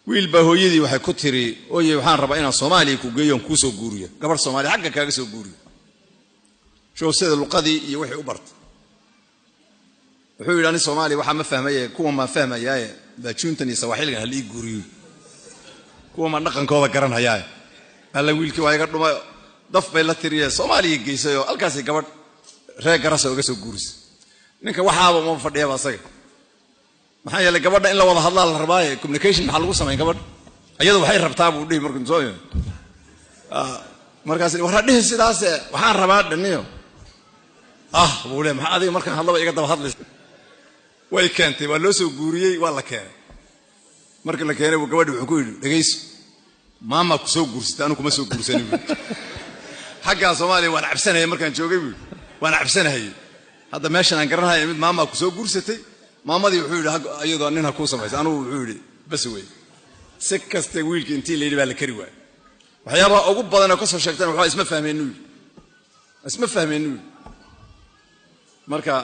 wiil baa hooyadii waxay ku tiri: "Ooye, waxaan rabaa inaan Soomaaliya ku geeyo oon kuu soo guuriyo, gabarh Soomaaliya xagga kaaga soo guuriyo." Show sida luqadii iyo wixii u bartay. Wuxuu yidhi: "Ani Soomaaliya waxaa ma fahmaye, kuwan baan fahmayaaye, baajuuntan iyo Sawaaxiligan hala ii guuriyo, kuwan baan dhaqankooda garanhayaaye." Alla, wiilkii waa iga dhumay. Daf bay la tiriyeen, Soomaaliya geysay oo halkaasay gabadh reer Garasa uga soo guurisay. Ninka waxaaba uma fadhiyaba asaga, maxaa yeelay gabadha in la wada hadlaa la rabaaye. Communication maxaa lagu samayn gabadha? Iyadu waxay rabtaa buu dhihi. Markuu soo markaas warra dhihi sidaase, waxaan rabaa dhaniyo ah buu le, maxaa adiga markaan hadlaba iga daba hadlaysa? Way keentay, waa loo soo guuriyey, waa la keenay. Markii la keenay buu gabadhi wuxuu ku yidhi, dhegayso, maamaa ku soo guursatay, anu kuma soo guursanin buu. Xaggaa Soomaaliya waan cabsanayay markaan joogay buu, waan cabsanahayey. Hadda meeshan aan garanaya mid maamaa ku soo guursatay. Maamadii wuxuu yidhi iyadoo nin ha kuu samaysa. Anugu wuxuu yidhi bas wey. Si kaste wiilkii intii la yidhi baa la kari waayey. Waxyaabaha ugu badan oo ka soo sheegteen waxaa isma fahmeennu yidhi, isma fahmeennu yidhi. Marka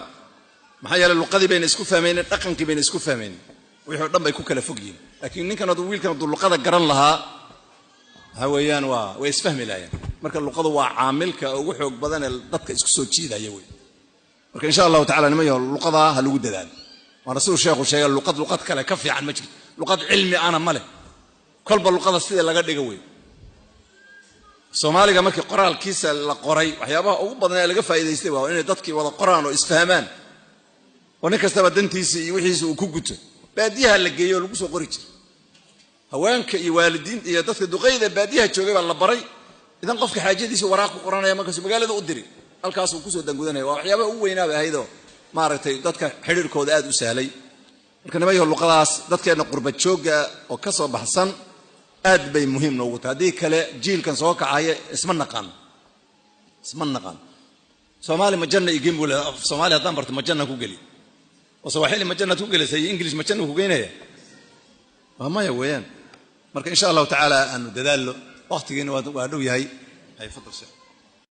maxaa yeelay luqadii bayna isku fahmaynin, dhaqankii bayna isku fahmaynin, wixii o dhan bay ku kala fog yihiin. Laakiin ninkan hadduu, wiilkan hadduu luqada garan lahaa, waxa weeyaan waa way isfahmi lahaayeen. Marka luqadu waa caamilka ugu xoog badan ee dadka isku soo jiidaya wey. Marka insha Allahu tacala, niman yaho, luqadaa ha lagu dadaalo. Waana siduu sheekhu sheegay, luqad luqad kale ka fiican ma jirto, luqad cilmi ana ma leh. Kolba luqada sida laga dhiga wey. Soomaaliga markii qoraalkiisa la qoray, waxyaabaha ugu badan ee laga faa'iidaystay waa inay dadkii wada qoraan oo isfahmaan, oo nin kastaba dantiisa iyo wixiisa uu ku guto. Baadiyaha la geeyo oo lagu soo qori jiray, haweenka iyo waalidiinta iyo dadka duqayda baadiyaha joogay baa la baray. Idan qofka xaajadiisa waraaq ku qoranaya, markaasuu magaalada u diri, halkaasuu kusoo dangudanaya. Waa waxyaabaha ugu weynaaba ahaydoo maaragtay dadka xidhiirkooda aad u sahlay. Marka nimayaho, luqadaas dadkeenna qurba joogga oo ka soo baxsan aad bay muhiim noogu tahay. Haddii kale jiilkan soo kacaya isma naqaan, isma naqaan. Soomaali majanna iyo gen buu leedahay. Soomaali haddaan barto majanna ku geli, oo Sawaaxili majanaad ku gelaysa iyo English majanna ku geynaya? Waa maya weeyaan. Marka insha Allahu tacaala aanu dadaallo, waqtigiina waa dhow yahay. Hay, fadal sheekh.